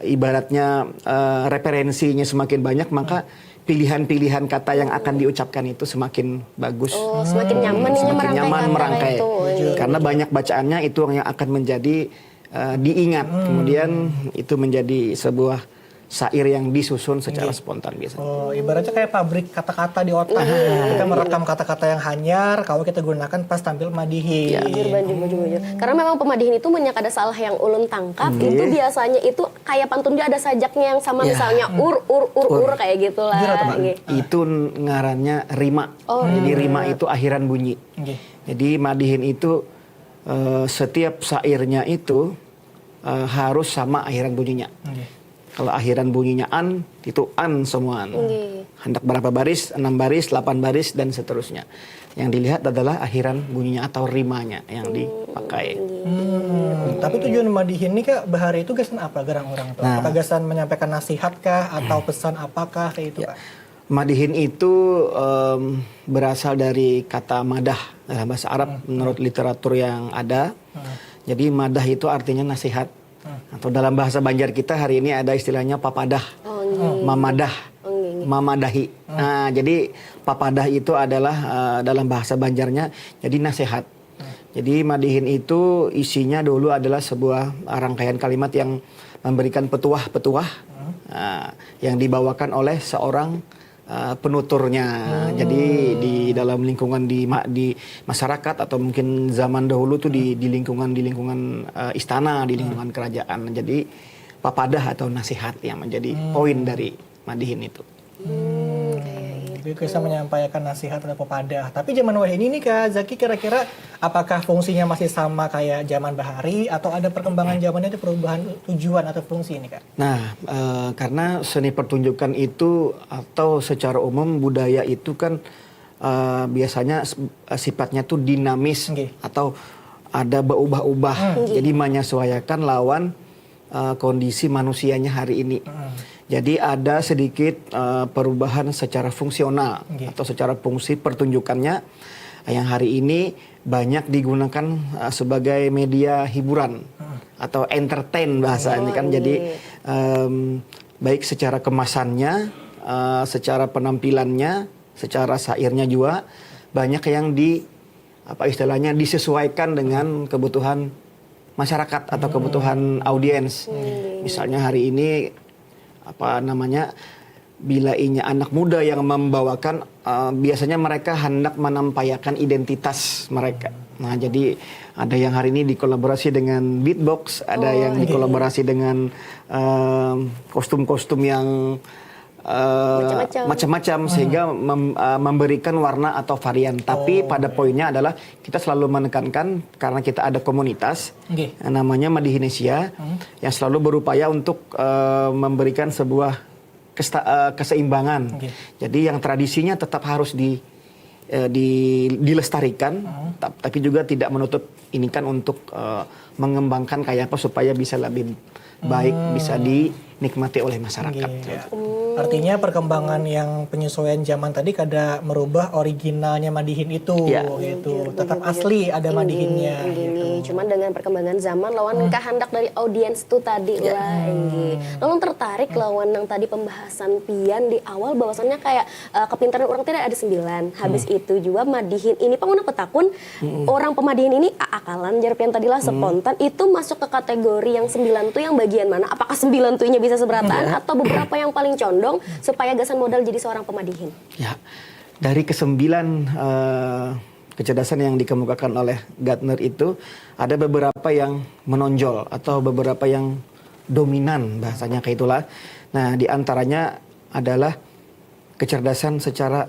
ibaratnya eh, referensinya semakin banyak, maka pilihan-pilihan kata yang akan diucapkan itu semakin bagus. Oh, semakin nyaman ini Semakin merangkai nyaman kata merangkai. Itu. Karena banyak bacaannya itu yang akan menjadi eh, diingat. Kemudian itu menjadi sebuah syair yang disusun secara spontan biasanya. Oh, ibaratnya kayak pabrik kata-kata di otak. Kita merekam kata-kata yang hanyar, kalau kita gunakan pas tampil madihin. Bujur, bujur, bujur, bujur. Karena memang pemadihin itu banyak ada salah yang ulun tangkap, itu biasanya itu kayak pantun dia ada sajaknya yang sama, misalnya ur ur ur ur, kayak gitulah. Iya, teman. Nggih. Itu ngarannya rima. Jadi rima itu akhiran bunyi. Nggih. Jadi madihin itu eh, setiap syairnya itu eh, harus sama akhiran bunyinya. Nggih. Kalau akhiran bunyinya an, itu an semuaan. Nggih. Hendak berapa baris, enam baris, delapan baris, dan seterusnya. Yang dilihat adalah akhiran bunyinya atau rimanya yang dipakai. Hmm, tapi tujuan madihin ini kak bahari itu gasan apa gerang orang tuh? Nah. Apakah gasan menyampaikan nasihat kah atau pesan apakah kayak itu kak? Madihin itu em, berasal dari kata madah dalam bahasa Arab menurut literatur yang ada. Jadi madah itu artinya nasihat. Atau dalam bahasa Banjar kita hari ini ada istilahnya papadah, Oh, nggih. mamadah, Oh, nggih, nggih. mamadahi. Nah, jadi papadah itu adalah eh, dalam bahasa Banjarnya jadi nasihat. Jadi madihin itu isinya dulu adalah sebuah rangkaian kalimat yang memberikan petuah-petuah eh, yang dibawakan oleh seorang eh, penuturnya. Jadi di dalam lingkungan di ma- di masyarakat atau mungkin zaman dahulu tuh di di lingkungan di lingkungan eh, istana, di lingkungan kerajaan. Jadi papadah atau nasihat yang menjadi poin dari madihin itu. Hmm, jadi bisa menyampaikan nasihat atau pepadah. Tapi zaman wahini nih Kak Zaki, kira-kira apakah fungsinya masih sama kayak zaman bahari atau ada perkembangan zaman, ada perubahan tujuan atau fungsi ini Kak? Nah, eh, karena seni pertunjukan itu atau secara umum budaya itu kan eh, biasanya s- sifatnya tuh dinamis Nggih. atau ada berubah-ubah. Jadi menyesuaikan lawan eh, kondisi manusianya hari ini. Jadi ada sedikit eh, perubahan secara fungsional Nggih. atau secara fungsi pertunjukannya yang hari ini banyak digunakan eh, sebagai media hiburan atau entertain bahasa ini kan. Jadi em, baik secara kemasannya, eh, secara penampilannya, secara sairnya juga banyak yang di apa istilahnya disesuaikan dengan kebutuhan masyarakat atau kebutuhan audiens. Misalnya hari ini apa namanya bila inya anak muda yang membawakan eh, biasanya mereka hendak menampaikan identitas mereka. Nah, jadi ada yang hari ini dikolaborasi dengan beatbox, ada yang dikolaborasi dengan em, kostum-kostum yang eh, Macam-macam. macam-macam sehingga mem- eh, memberikan warna atau varian. Tapi pada poinnya adalah kita selalu menekankan karena kita ada komunitas Nggih. eh, namanya Madihinesia yang selalu berupaya untuk eh, memberikan sebuah kesta- eh, keseimbangan. Nggih. Jadi yang tradisinya tetap harus di eh, di dilestarikan, tap- tapi juga tidak menutup ini kan untuk eh, mengembangkan kayak apa supaya bisa lebih baik bisa dinikmati oleh masyarakat. Iya. Artinya perkembangan yang penyesuaian zaman tadi kada merubah originalnya madihin itu Ya. gitu. Tetap asli ada madihinnya Inggih, gitu. Cuman dengan perkembangan zaman lawan kehendak dari audiens tu tadi lah inggih. Lalu tertarik lawan yang tadi pembahasan pian di awal bahwasannya kayak eh, kepintaran orang tidak ada sembilan. Habis itu juga madihin ini pang ulun betakun orang pemadihin ini a- akalan jar pian tadi lah spontan itu masuk ke kategori yang sembilan tu yang bagian mana? Apakah sembilan tu inya bisa seberataan atau beberapa yang paling condong supaya gasan modal jadi seorang pemadihin? Ya, dari kesembilan eh, kecerdasan yang dikemukakan oleh Gardner itu ada beberapa yang menonjol atau beberapa yang dominan bahasanya kayak itulah. Nah, di antaranya adalah kecerdasan secara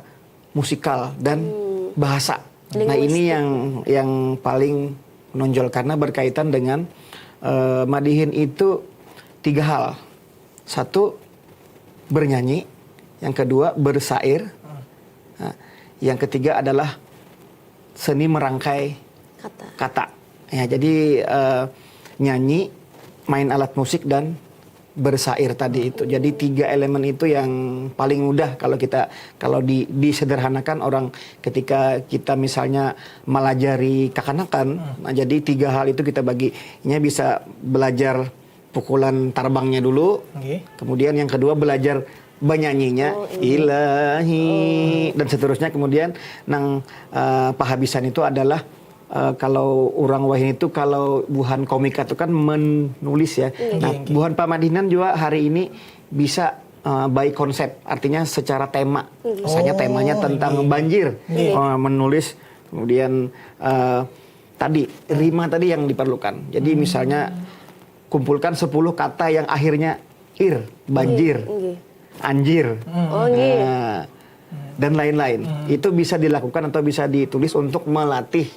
musikal dan bahasa. Nah, ini yang yang paling menonjol karena berkaitan dengan eh, madihin itu tiga hal. Satu bernyanyi, yang kedua bersair, nah, yang ketiga adalah seni merangkai Kata. kata. Ya, jadi eh, nyanyi, main alat musik dan bersair tadi itu. Jadi tiga elemen itu yang paling mudah kalau kita kalau di, disederhanakan orang ketika kita misalnya melajari kakanakan, nah jadi tiga hal itu kita bagi. Nya bisa belajar pukulan tarbangnya dulu, Nggih. kemudian yang kedua belajar bernyanyinya, ilahi dan seterusnya. Kemudian nang eh, pahabisan itu adalah eh, kalau orang wahini itu kalau buhan komika itu kan menulis ya. Nah, buhan pamadihinan juga hari ini bisa eh, by konsep, artinya secara tema. Misalnya temanya tentang banjir, eh, menulis kemudian eh, tadi rima tadi yang diperlukan. Jadi misalnya kumpulkan sepuluh kata yang akhirnya ir, banjir, Inggih. anjir, Oh, inggih. nah, dan lain-lain. Itu bisa dilakukan atau bisa ditulis untuk melatih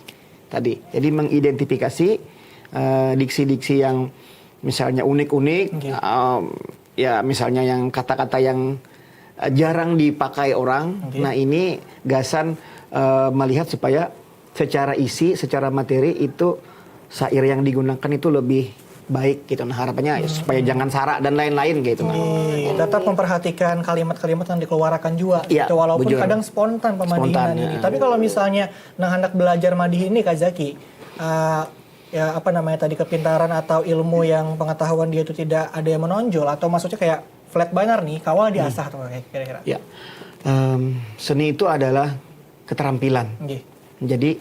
tadi. Jadi mengidentifikasi eh, diksi-diksi yang misalnya unik-unik, Inggih. em, ya misalnya yang kata-kata yang eh, jarang dipakai orang. Inggih. Nah, ini gasan eh, melihat supaya secara isi, secara materi itu syair yang digunakan itu lebih baik gitu. Nah, harapannya supaya jangan sara dan lain-lain gitu. Nah. Tetap memperhatikan kalimat-kalimat yang dikeluarkan juga. Iya, Gitu. Walaupun bujur. kadang spontan pemaginan Spontan, ini. Ya. Tapi kalau misalnya nah hendak belajar madih ini Kak Zaki, uh, ya apa namanya tadi kepintaran atau ilmu yang pengetahuan dia itu tidak ada yang menonjol atau maksudnya kayak flat banar nih, kawa diasah tuh kira-kira. Ya. Um, seni itu adalah keterampilan. Nggih. Jadi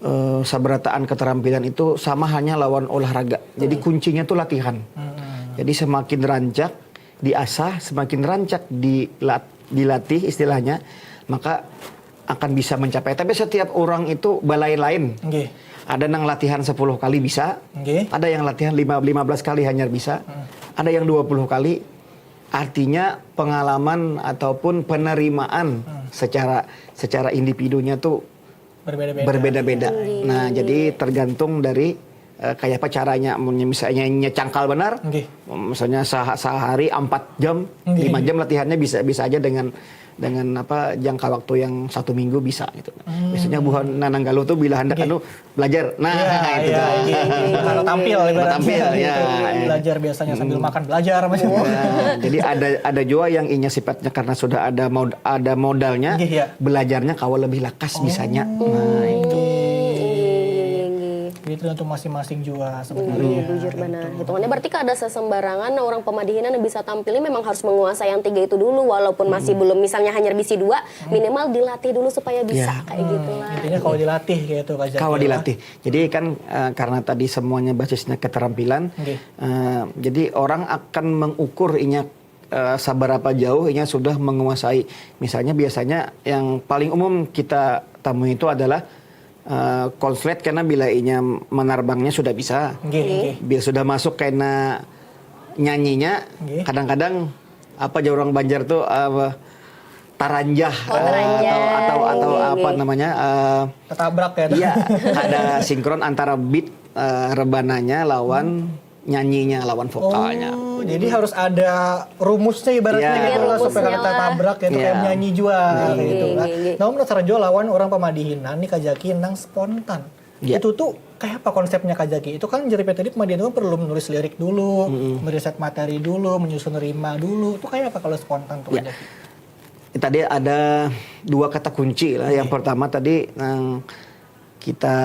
uh, sabarataan keterampilan itu sama hanya lawan olahraga. Jadi kuncinya tuh latihan. Jadi semakin rancak diasah, semakin rancak dilat, dilatih istilahnya, maka akan bisa mencapai. Tapi setiap orang itu balain-lain. Nggih. Ada yang latihan sepuluh kali bisa, Nggih. ada yang latihan lima, lima belas kali hanya bisa, ada yang dua puluh kali. Artinya pengalaman ataupun penerimaan secara secara individunya tuh Berbeda-beda. berbeda-beda. Nah, jadi tergantung dari uh, kayak apa caranya. Misalnya cangkal benar, Nggih. Misalnya sah- sehari empat jam, Nggih. lima jam latihannya bisa bisa aja dengan dengan apa jangka waktu yang satu minggu bisa gitu. Biasanya buhan Nanang Galuh tuh bila hendak anu belajar. Nah, Ya, itu ya, tuh. Karena tampil ibaratnya Tampil, gitu. Ya. Belajar biasanya sambil makan belajar macam. Nah, jadi ada ada juga yang inya sifatnya karena sudah ada mod, ada modalnya, Nggih, ya. Belajarnya kawa lebih lakas bisanya. Nah, itu. Jadi tergantung masing-masing juga Iya, sebenarnya. Bujur banar. Hitungannya berarti kada sesembarangan nah orang pemadihinan yang bisa tampilnya memang harus menguasai yang tiga itu dulu walaupun masih belum misalnya hanya bisi dua minimal dilatih dulu supaya bisa Ya. kayak gitulah. Intinya kalau dilatih kayak itu Kak Zaki, Kawa ya. Dilatih. Jadi kan uh, karena tadi semuanya basisnya keterampilan, Nggih. uh, jadi orang akan mengukur inya uh, seberapa jauh inya sudah menguasai. Misalnya biasanya yang paling umum kita temui itu adalah uh, konslet karena bila inya menarbangnya sudah bisa. Nggih, nggih. Bila sudah masuk kena nyanyinya, Nggih. Kadang-kadang apa aja orang Banjar tuh uh, taranjah, Oh, taranjah. atau atau atau Nggih, apa nggih. Namanya uh, Ketabrak ya. Iya, ada sinkron antara beat uh, rebananya lawan nyanyinya lawan vokalnya. Oh, jadi harus ada rumusnya ibaratnya Ya. gitu lah supaya Rumusnya kada lah. tertabrak gitu Ya. kayak nyanyi juga gitu kan. Nggih, nggih. Namun penasaran juga lawan orang pemadihinan nih Kak Zaki nang spontan. Ya. Itu tuh kayak apa konsepnya Kak Zaki? Itu kan jadi P T D pemadihinan itu kan perlu menulis lirik dulu, meriset materi dulu, menyusun rima dulu. Itu kayak apa kalau spontan tuh Ya. Kak Zaki? Tadi ada dua kata kunci lah. Yang pertama tadi yang kita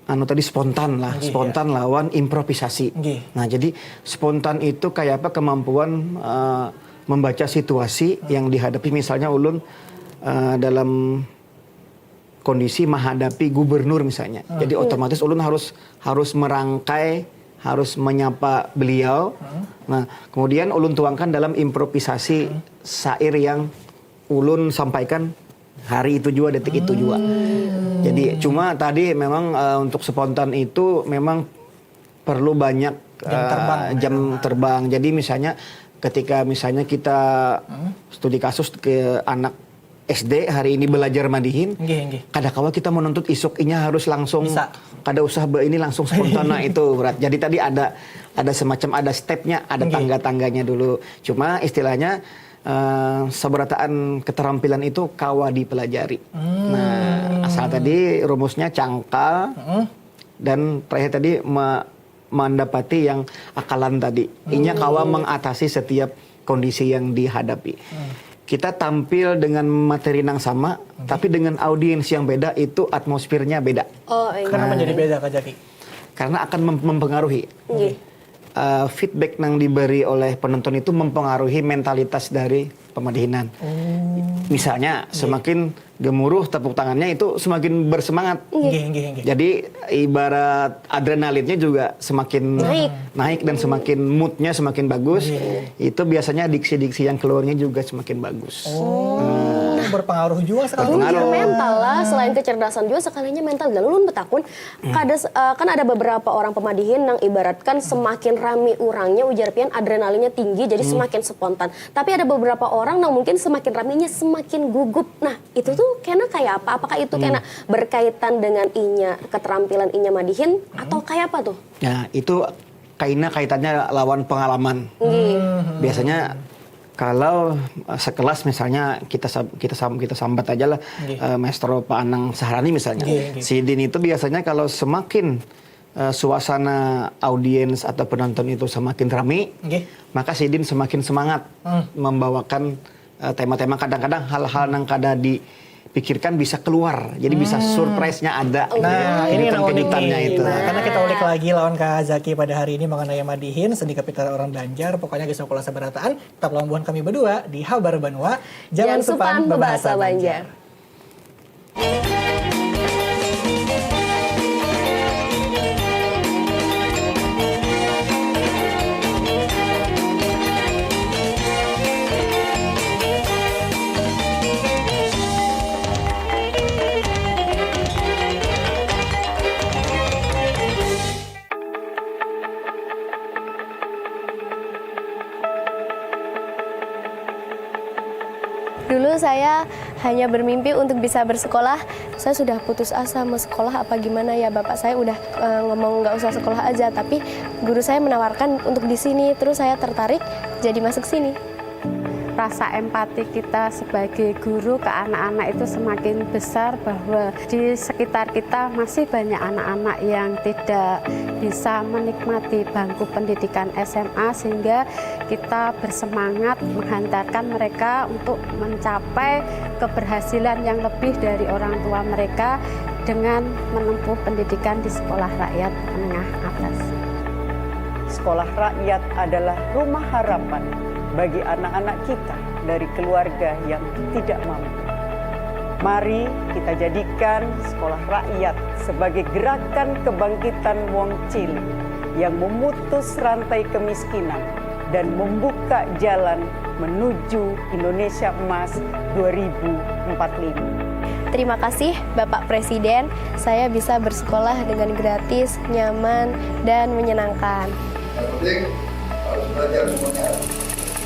anu tadi spontan lah, Nggih, spontan lawan improvisasi. Nggih. Nah, jadi spontan itu kayak apa kemampuan uh, membaca situasi yang dihadapi misalnya ulun uh, dalam kondisi menghadapi gubernur misalnya. Jadi otomatis ulun harus harus merangkai, harus menyapa beliau. Nah, kemudian ulun tuangkan dalam improvisasi syair yang ulun sampaikan hari itu juga, detik itu juga. Jadi cuma tadi memang uh, untuk spontan itu memang perlu banyak Jam terbang. Uh, jam terbang. Jadi misalnya ketika misalnya kita studi kasus ke anak S D hari ini belajar madihin, Nggih, nggih. Kada kawa kita menuntut isuk inya harus langsung Bisa. Kada usah be ini langsung spontan nah itu berat. Jadi tadi ada ada semacam ada stepnya, ada Nggih. Tangga-tangganya dulu. Cuma istilahnya uh, seberataan keterampilan itu kawa dipelajari. Nah, asal tadi rumusnya cangkal dan terakhir tadi me- mendapati yang akalan tadi. Inya kawa mengatasi setiap kondisi yang dihadapi. Kita tampil dengan materi nang sama, tapi dengan audiens yang beda itu atmosfernya beda. Oh, iya. Kenapa jadi beda Kak Zaki? Karena akan mem- mempengaruhi. Nggih. Uh, feedback yang diberi oleh penonton itu mempengaruhi mentalitas dari pemadihinan. Misalnya semakin gemuruh tepuk tangannya itu semakin bersemangat. Nggih, nggih, nggih. Jadi ibarat adrenalinnya juga semakin Naik. naik dan semakin moodnya semakin bagus. Itu biasanya diksi-diksi yang keluarnya juga semakin bagus. Oh, berpengaruh juga sekali. Bujur mental lah, selain kecerdasan juga sekalinya mental. Dan ulun betakun, kada se- eh, kan ada beberapa orang pemadihin yang ibaratkan semakin rami urangnya ujar pian adrenalinnya tinggi jadi semakin spontan. Tapi ada beberapa orang yang mungkin semakin raminya semakin gugup. Nah, itu tuh kena kayak apa? Apakah itu kena berkaitan dengan inya keterampilan inya madihin atau kayak apa tuh? Ya, itu kaina kaitannya lawan pengalaman. Biasanya kalau uh, sekelas misalnya kita sam- kita sam- kita sambat aja lah Nggih. uh, Maestro Pak Anang Sahrani misalnya. Nggih, nggih. Si Din itu biasanya kalau semakin eh, suasana audiens atau penonton itu semakin rame, Nggih. maka sidin semakin semangat Hmm. membawakan eh, tema-tema, kadang-kadang hal-hal nang kada dipikirkan bisa keluar, jadi bisa surprise-nya ada. Nah, Jadi ini yang kejutan-kejutannya unik nih. Itu. Nah, karena kita ulik lagi lawan Kak Zaki pada hari ini mengenai madihin, sendika pita orang Banjar, pokoknya kisah kula sabarataan, tetap lawan buhan kami berdua di Habar Banua, Jangan supan bebahasa Banjar. Dulu saya hanya bermimpi untuk bisa bersekolah. Saya sudah putus asa mau sekolah apa gimana ya, bapak saya udah eh, ngomong nggak usah sekolah aja, tapi guru saya menawarkan untuk di sini, terus saya tertarik jadi masuk sini. Rasa empati kita sebagai guru ke anak-anak itu semakin besar, bahwa di sekitar kita masih banyak anak-anak yang tidak bisa menikmati bangku pendidikan S M A, sehingga kita bersemangat menghantarkan mereka untuk mencapai keberhasilan yang lebih dari orang tua mereka dengan menempuh pendidikan di sekolah rakyat menengah atas. Sekolah rakyat adalah rumah harapan bagi anak-anak kita dari keluarga yang tidak mampu. Mari kita jadikan sekolah rakyat sebagai gerakan kebangkitan wong cilik yang memutus rantai kemiskinan dan membuka jalan menuju Indonesia Emas dua ribu empat puluh lima. Terima kasih Bapak Presiden, saya bisa bersekolah dengan gratis, nyaman, dan menyenangkan. Yang penting harus belajar semuanya.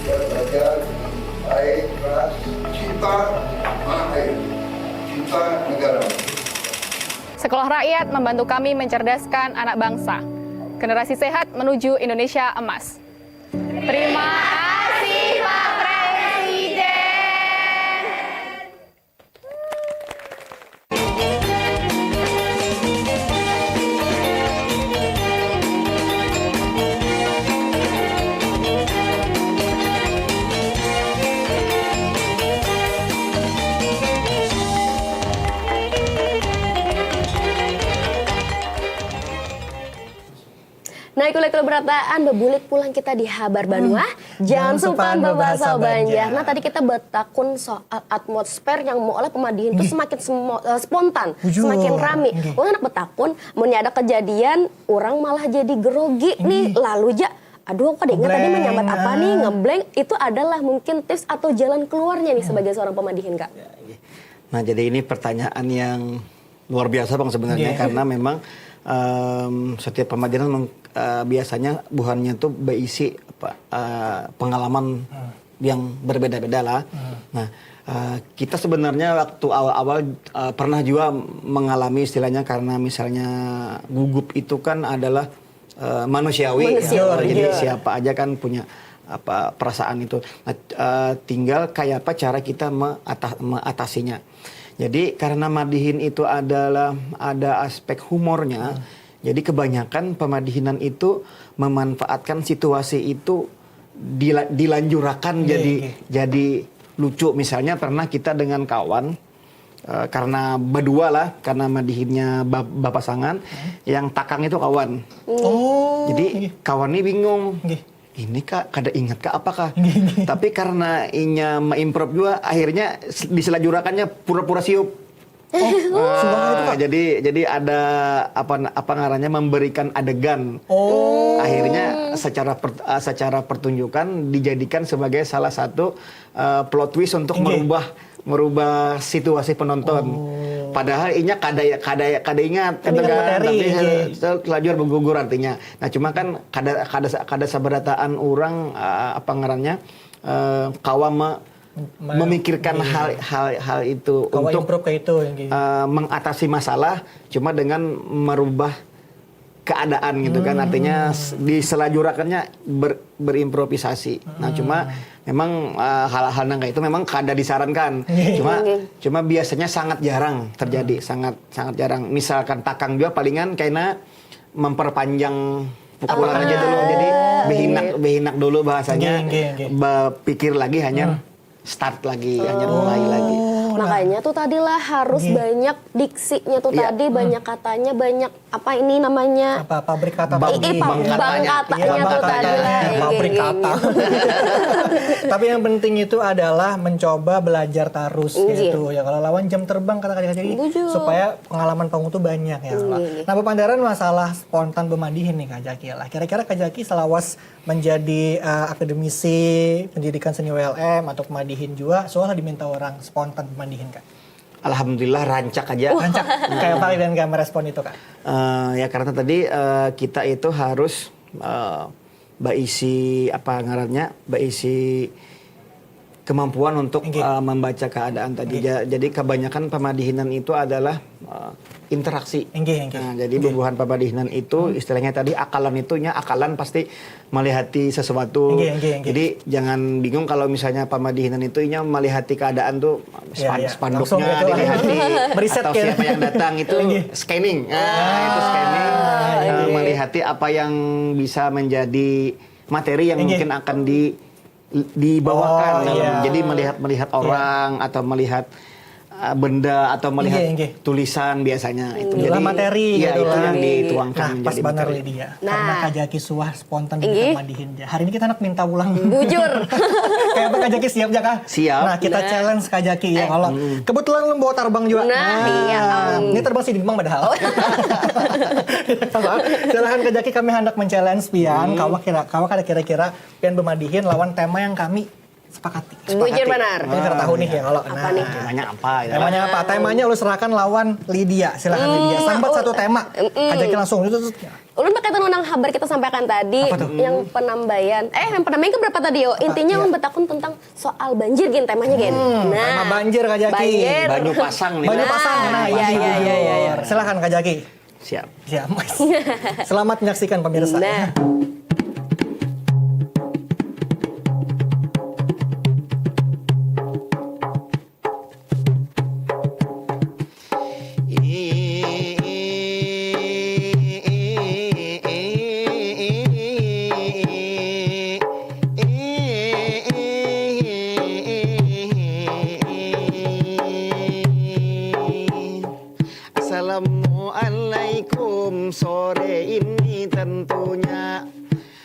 Ya, belajar dengan baik, keras, cinta tanah air, cinta negara. Sekolah Rakyat membantu kami mencerdaskan anak bangsa. Generasi sehat menuju Indonesia Emas. Terima kasih Pak Presiden. Nah, ikut-ikut berataan, bebulik pulang kita di Habar Banua. Jangan supan bebahasa Banjar. Nah, tadi kita betakun soal atmosfer yang mau oleh pemadihin itu semakin semo- eh, spontan, Bujur. Semakin rame. Nggih. Ulun handak betakun, mun ada kejadian orang malah jadi grogi nih, lalu ja, aduh, aku kada ingat tadi Ngeblank, menyambat apa nih, ah. Ngeblank, itu adalah mungkin tips atau jalan keluarnya nih sebagai seorang pemadihin, Kak. Nah, jadi ini pertanyaan yang luar biasa, Bang, sebenarnya, Iya. Karena memang em, setiap pemadihin meng- eh, biasanya buhannya tuh berisi apa, eh, pengalaman yang berbeda-beda lah. Nah, eh, kita sebenarnya waktu awal-awal eh, pernah juga mengalami, istilahnya, karena misalnya gugup itu kan adalah eh, manusiawi, ya. Manusiawi, Jadi iya. Siapa aja kan punya apa perasaan itu. Nah, eh, tinggal kayak apa cara kita meata- mengatasinya. Jadi karena madihin itu adalah ada aspek humornya, jadi kebanyakan pemadihinan itu memanfaatkan situasi itu dila- dilanjurakan Iya, jadi iya. jadi lucu. Misalnya pernah kita dengan kawan eh, karena berdua lah, karena madihinnya ba- bapasangan, yang takang itu kawan. Oh. Jadi kawan ini bingung. Nggih. Ini kak kada ingat kak apakah? Tapi karena inya mengimprov juga, akhirnya s- diselajurakannya pura-pura siup. Suara itu, Ah, Kak. jadi jadi ada apa apa ngarannya, memberikan adegan. Oh. Akhirnya secara per- ah, secara pertunjukan dijadikan sebagai salah satu eh, plot twist untuk Inggih. merubah merubah situasi penonton. Padahal inya kada kada kada ingat Kada gitu ingat kan. materi, Tapi inggih. eh, selajur bergugur artinya. Nah, cuma kan kada kada kada sabarataan orang eh, apa ngarannya eh, kawa me- Me- memikirkan iya. hal hal hal itu Kawa untuk improve kayak itu, inggih. eh, mengatasi masalah cuma dengan merubah keadaan gitu kan, artinya s- diselajurakannya ber- berimprovisasi. Nah, cuma memang eh, hal-hal nang kayak itu memang kada disarankan. Cuma cuma biasanya sangat jarang terjadi, sangat sangat jarang. Misalkan takang juga palingan kena memperpanjang pukulan aja dulu. Jadi behinak behinak dulu bahasanya. Nggih, nggih, nggih. Berpikir lagi, hanya start lagi, hanya mulai lagi. Makanya tuh tadi lah harus banyak diksinya tuh Iya. tadi, banyak katanya, banyak apa ini namanya? Apa pabrik kata Ih, tadi? bank katanya tuh tadi lah. Pabrik kata. Tapi yang penting itu adalah mencoba belajar terus Iya. gitu ya. Kalau lawan jam terbang kata kata jadi Bujur. Supaya pengalaman kamu tuh banyak ya. Iya. Nah, Bapak Andaran masalah spontan bemadihin nih Kak Jaki lah. Kira-kira Kak Jaki selawas menjadi eh, akademisi pendidikan seni W L M atau pemadihin juga, soalnya diminta orang spontan pemadihin Kak. Alhamdulillah rancak aja. Rancak. Kayak apa dan gak merespon itu Kak? Eh, ya karena tadi eh, kita itu harus eh, baisi apa ngarannya, baisi kemampuan untuk Inggih. eh, membaca keadaan tadi. Ja- Jadi kebanyakan pemadihinan itu adalah eh, interaksi. Inggih, inggih. Nah, jadi bubuhan pemadihinan itu istilahnya tadi akalan itunya akalan pasti melihati sesuatu. Inggih, inggih, inggih. Jadi jangan bingung kalau misalnya pemadihinan itu inya melihati keadaan tuh Ya, span- ya. spanduknya Langsung gitu lah. Dilihat Meriset atau gitu. Siapa yang datang itu Inggih. Scanning. Ah, itu scanning. Eh, melihat apa yang bisa menjadi materi yang Inggih. Mungkin akan di dibawakan Oh, dalam iya. Jadi melihat melihat orang atau melihat uh, benda atau melihat Inggih, inggih. Tulisan biasanya itu. Itulah Jadi materi ya gitu itu lah. Yang dituangkan Nah, pas menjadi benar materi. Lydia. Nah. Karena Kak Jaki suah spontan Inggih. Madihin. Hari ini kita anak minta ulang. Bujur. Kayak apa Kak Jaki siap ya Kak? Siap. Nah, kita Nah. Challenge Kak Jaki ya Eh. kalau kebetulan lu bawa tarbang juga. Nah, iya, am. Ini tarbang sih di Demang padahal. Silahkan Kak Jaki kami hendak men-challenge pian. Kawa kira kawa kada kira-kira pian bemadihin lawan tema yang kami sepakati. Bujur benar. Ini kada tahu nih ya kalau Apa nih? Temanya apa ya? Temanya apa? Temanya lu serahkan lawan Lydia. Silahkan Lydia. Sambat satu tema. Kak Jaki langsung. Ulun berkaitan dengan habar kita sampaikan tadi Apa tuh? Yang penambayan. Eh, yang penambayan ke berapa tadi yo? Intinya Iya. Ulun bertakun tentang soal banjir gin temanya gin. Hmm, tema banjir Kak Jaki. Banjir. Banyu pasang nih. Banyu pasang. Nah, Iya, ini iya, iya, iya, iya. Silakan Kak Jaki. Siap. Siap. Selamat menyaksikan pemirsa. Nah. Assalamualaikum sore ini tentunya.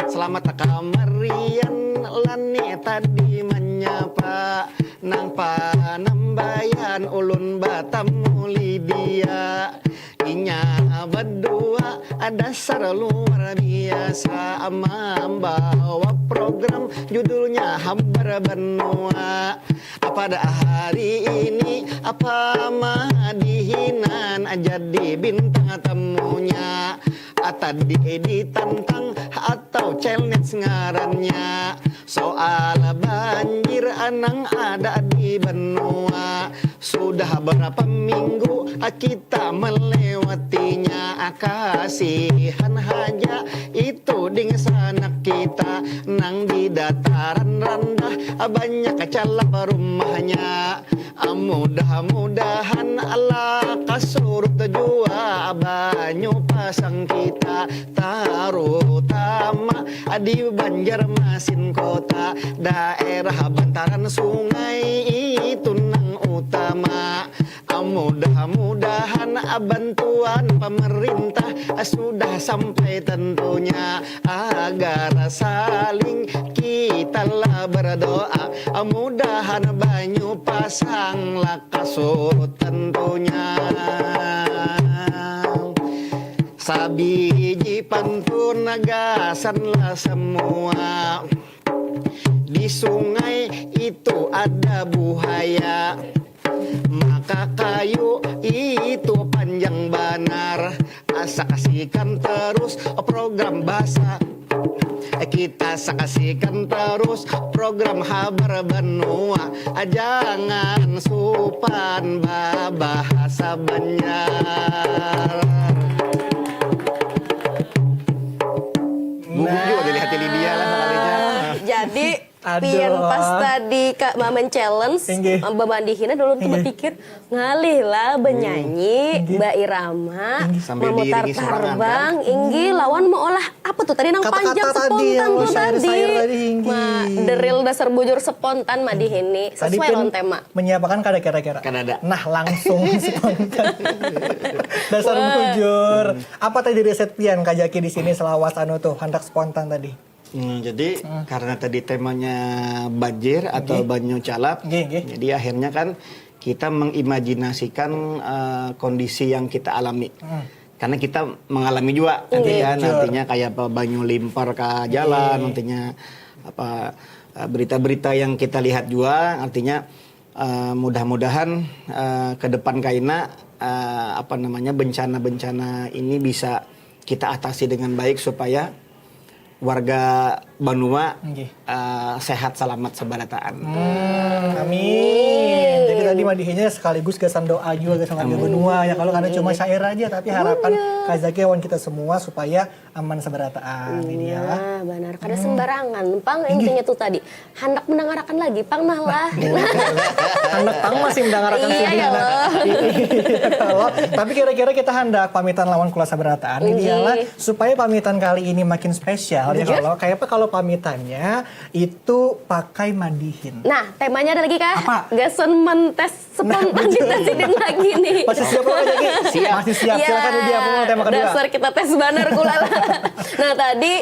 Selamat kamarian lani tadi menyapa nang panambayan ulun batamu Lydia. Inya badua dasar luar biasa mambawa program judulnya Habar Banua. Pada hari ini apa madihinan jadi bintang tamunya. Tadi ditantang atau challenge ngarannya. Soal banjir nang ada di benua. Sudah berapa minggu kita melewatinya. Kasihan haja itu dingsanak kita nang di dataran randah banyak calap rumahnya. Mudah-mudahan lakas surut jua banyu pasang kita, tarutama di Banjarmasin kota, daerah bantaran sungai itu nang utama. Mudah-mudahan bantuan pemerintah sudah sampai tentunya, agar saling kita lah berdoa, mudahan banyu pasang lakas surut tentunya. Sabiji pantun gasan lah semua. Di sungai itu ada buaya. Maka kayu itu panjang banar. Saksikan terus program bahasa. Kita saksikan terus program Habar Banua. Jangan supan babahasa Banjar. Gugung juga dilihat Lydia lah sekalinya. Tadi pian pas tadi Kak Mamen challenge, Inggih. Bamandihinnya dulu tuh Inggih. Berpikir, ngalih lah benyanyi, Inggih. Bairama, Inggih. Sambil memutar diiringi surangan, tarbang, inggih, lawan meolah apa tuh tadi nang Kata-kata panjang tadi, spontan oh, tuh tadi. syair-syair tadi, inggih. Ma, deril dasar bujur spontan madih ini. Tadi Sesuai pian lawan tema. Menyiapakan kada kira-kira. Kada ada. Nah langsung spontan. Dasar bujur. Apa tadi riset pian Kak Jaki di sini selawas anu tuh handak spontan tadi? Hmm, jadi karena tadi temanya banjir atau Nggih. Banyu Calap, Nggih, nggih. jadi akhirnya kan kita mengimajinasikan eh, kondisi yang kita alami. Karena kita mengalami juga, nanti Iya, kan, jujur. Artinya kayak apa banyu limpar ke jalan, Iya. Artinya apa eh, berita-berita yang kita lihat juga, artinya eh, mudah-mudahan eh, ke depan kaina eh, apa namanya bencana-bencana ini bisa kita atasi dengan baik supaya warga Banua Nggih. eh, sehat selamat sabarataan. Hmm, amin. Jadi tadi madihinya sekaligus gasan doa juga gasan warga Banua ya kalau karena cuma syair aja tapi harapan Kak Zaki lawan kita semua supaya aman sabarataan ini ya lah. Nah, benar. Kada sembarangan, pang intinya tuh tadi. Handak mendangarakan lagi, pang nah lah. Anak pang masih mendangarakan Iya, sini ya anak. Allah. Kalau tapi kira-kira kita handak pamitan lawan kula sabarataan ini ya lah Nggih. Supaya pamitan kali ini makin spesial ya kalau kayak apa kalau pamitannya itu pakai madihin. Nah, temanya ada lagi kah? Apa? Gasan mentes spontan kita sidin lagi nih. Masih siap Kak Jaki? Siap. Masih siap. Ya, Silakan dia mulai tema kedua. Dasar kita tes banar kula lah. Nah, tadi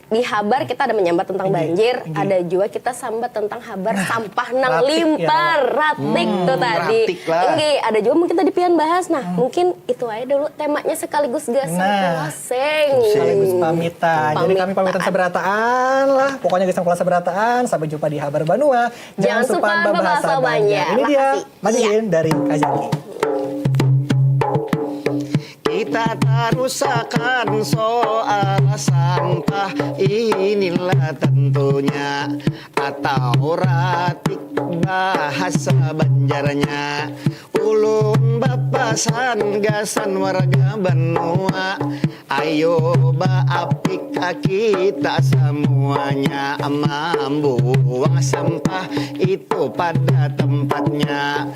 di habar kita ada menyambat tentang banjir, Inggih. Ada juga kita sambat tentang habar sampah nang ratik, limpar, ya. Ratik tuh tadi. Ratik lah. Inggih, ada juga mungkin tadi pian bahas. Nah, mungkin itu aja dulu temanya sekaligus gasan Nah. Closing. Sekaligus pamitan. Jadi kami pamitan sabarataan lah. Pokoknya gasan kula sabarataan. Sampai jumpa di Habar Banua. Jangan supan babahasa Banjar. Ini dia Makasih. Madihin dari Kak Jaki. Kita tarusakan soal sampah inilah tentunya atau ratik bahasa Banjarnya. Ulun bapasan gasan warga Banua, ayo baapik kita semuanya membuang sampah itu pada tempatnya.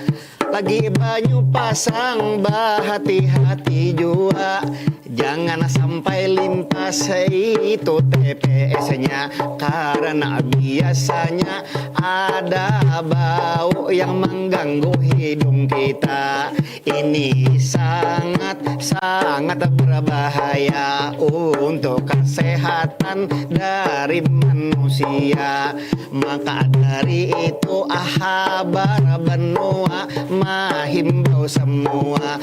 Lagi banyu pasang bahati-hati jua. Jangan sampai limpas itu T P S-nya karena biasanya ada bau yang mengganggu hidung kita. Ini sangat sangat berbahaya untuk kesehatan dari manusia. Maka dari itu Habar Banua mahimbau semua,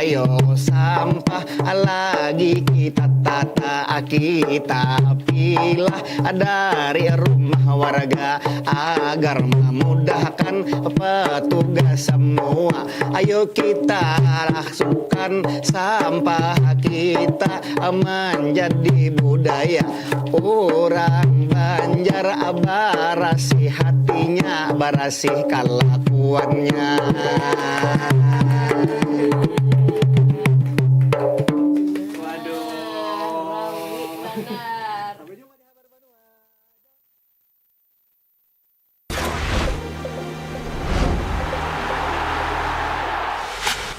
ayo sampah lagi kita tata, kita pilah dari rumah warga agar memudahkan petugas semua. Ayo kita rasukan sampah kita menjadi budaya. Urang Banjar barasih hatinya, barasih kalakuannya.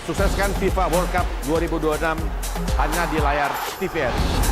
Sukseskan FIFA World Cup dua ribu dua puluh enam hanya di layar T V R.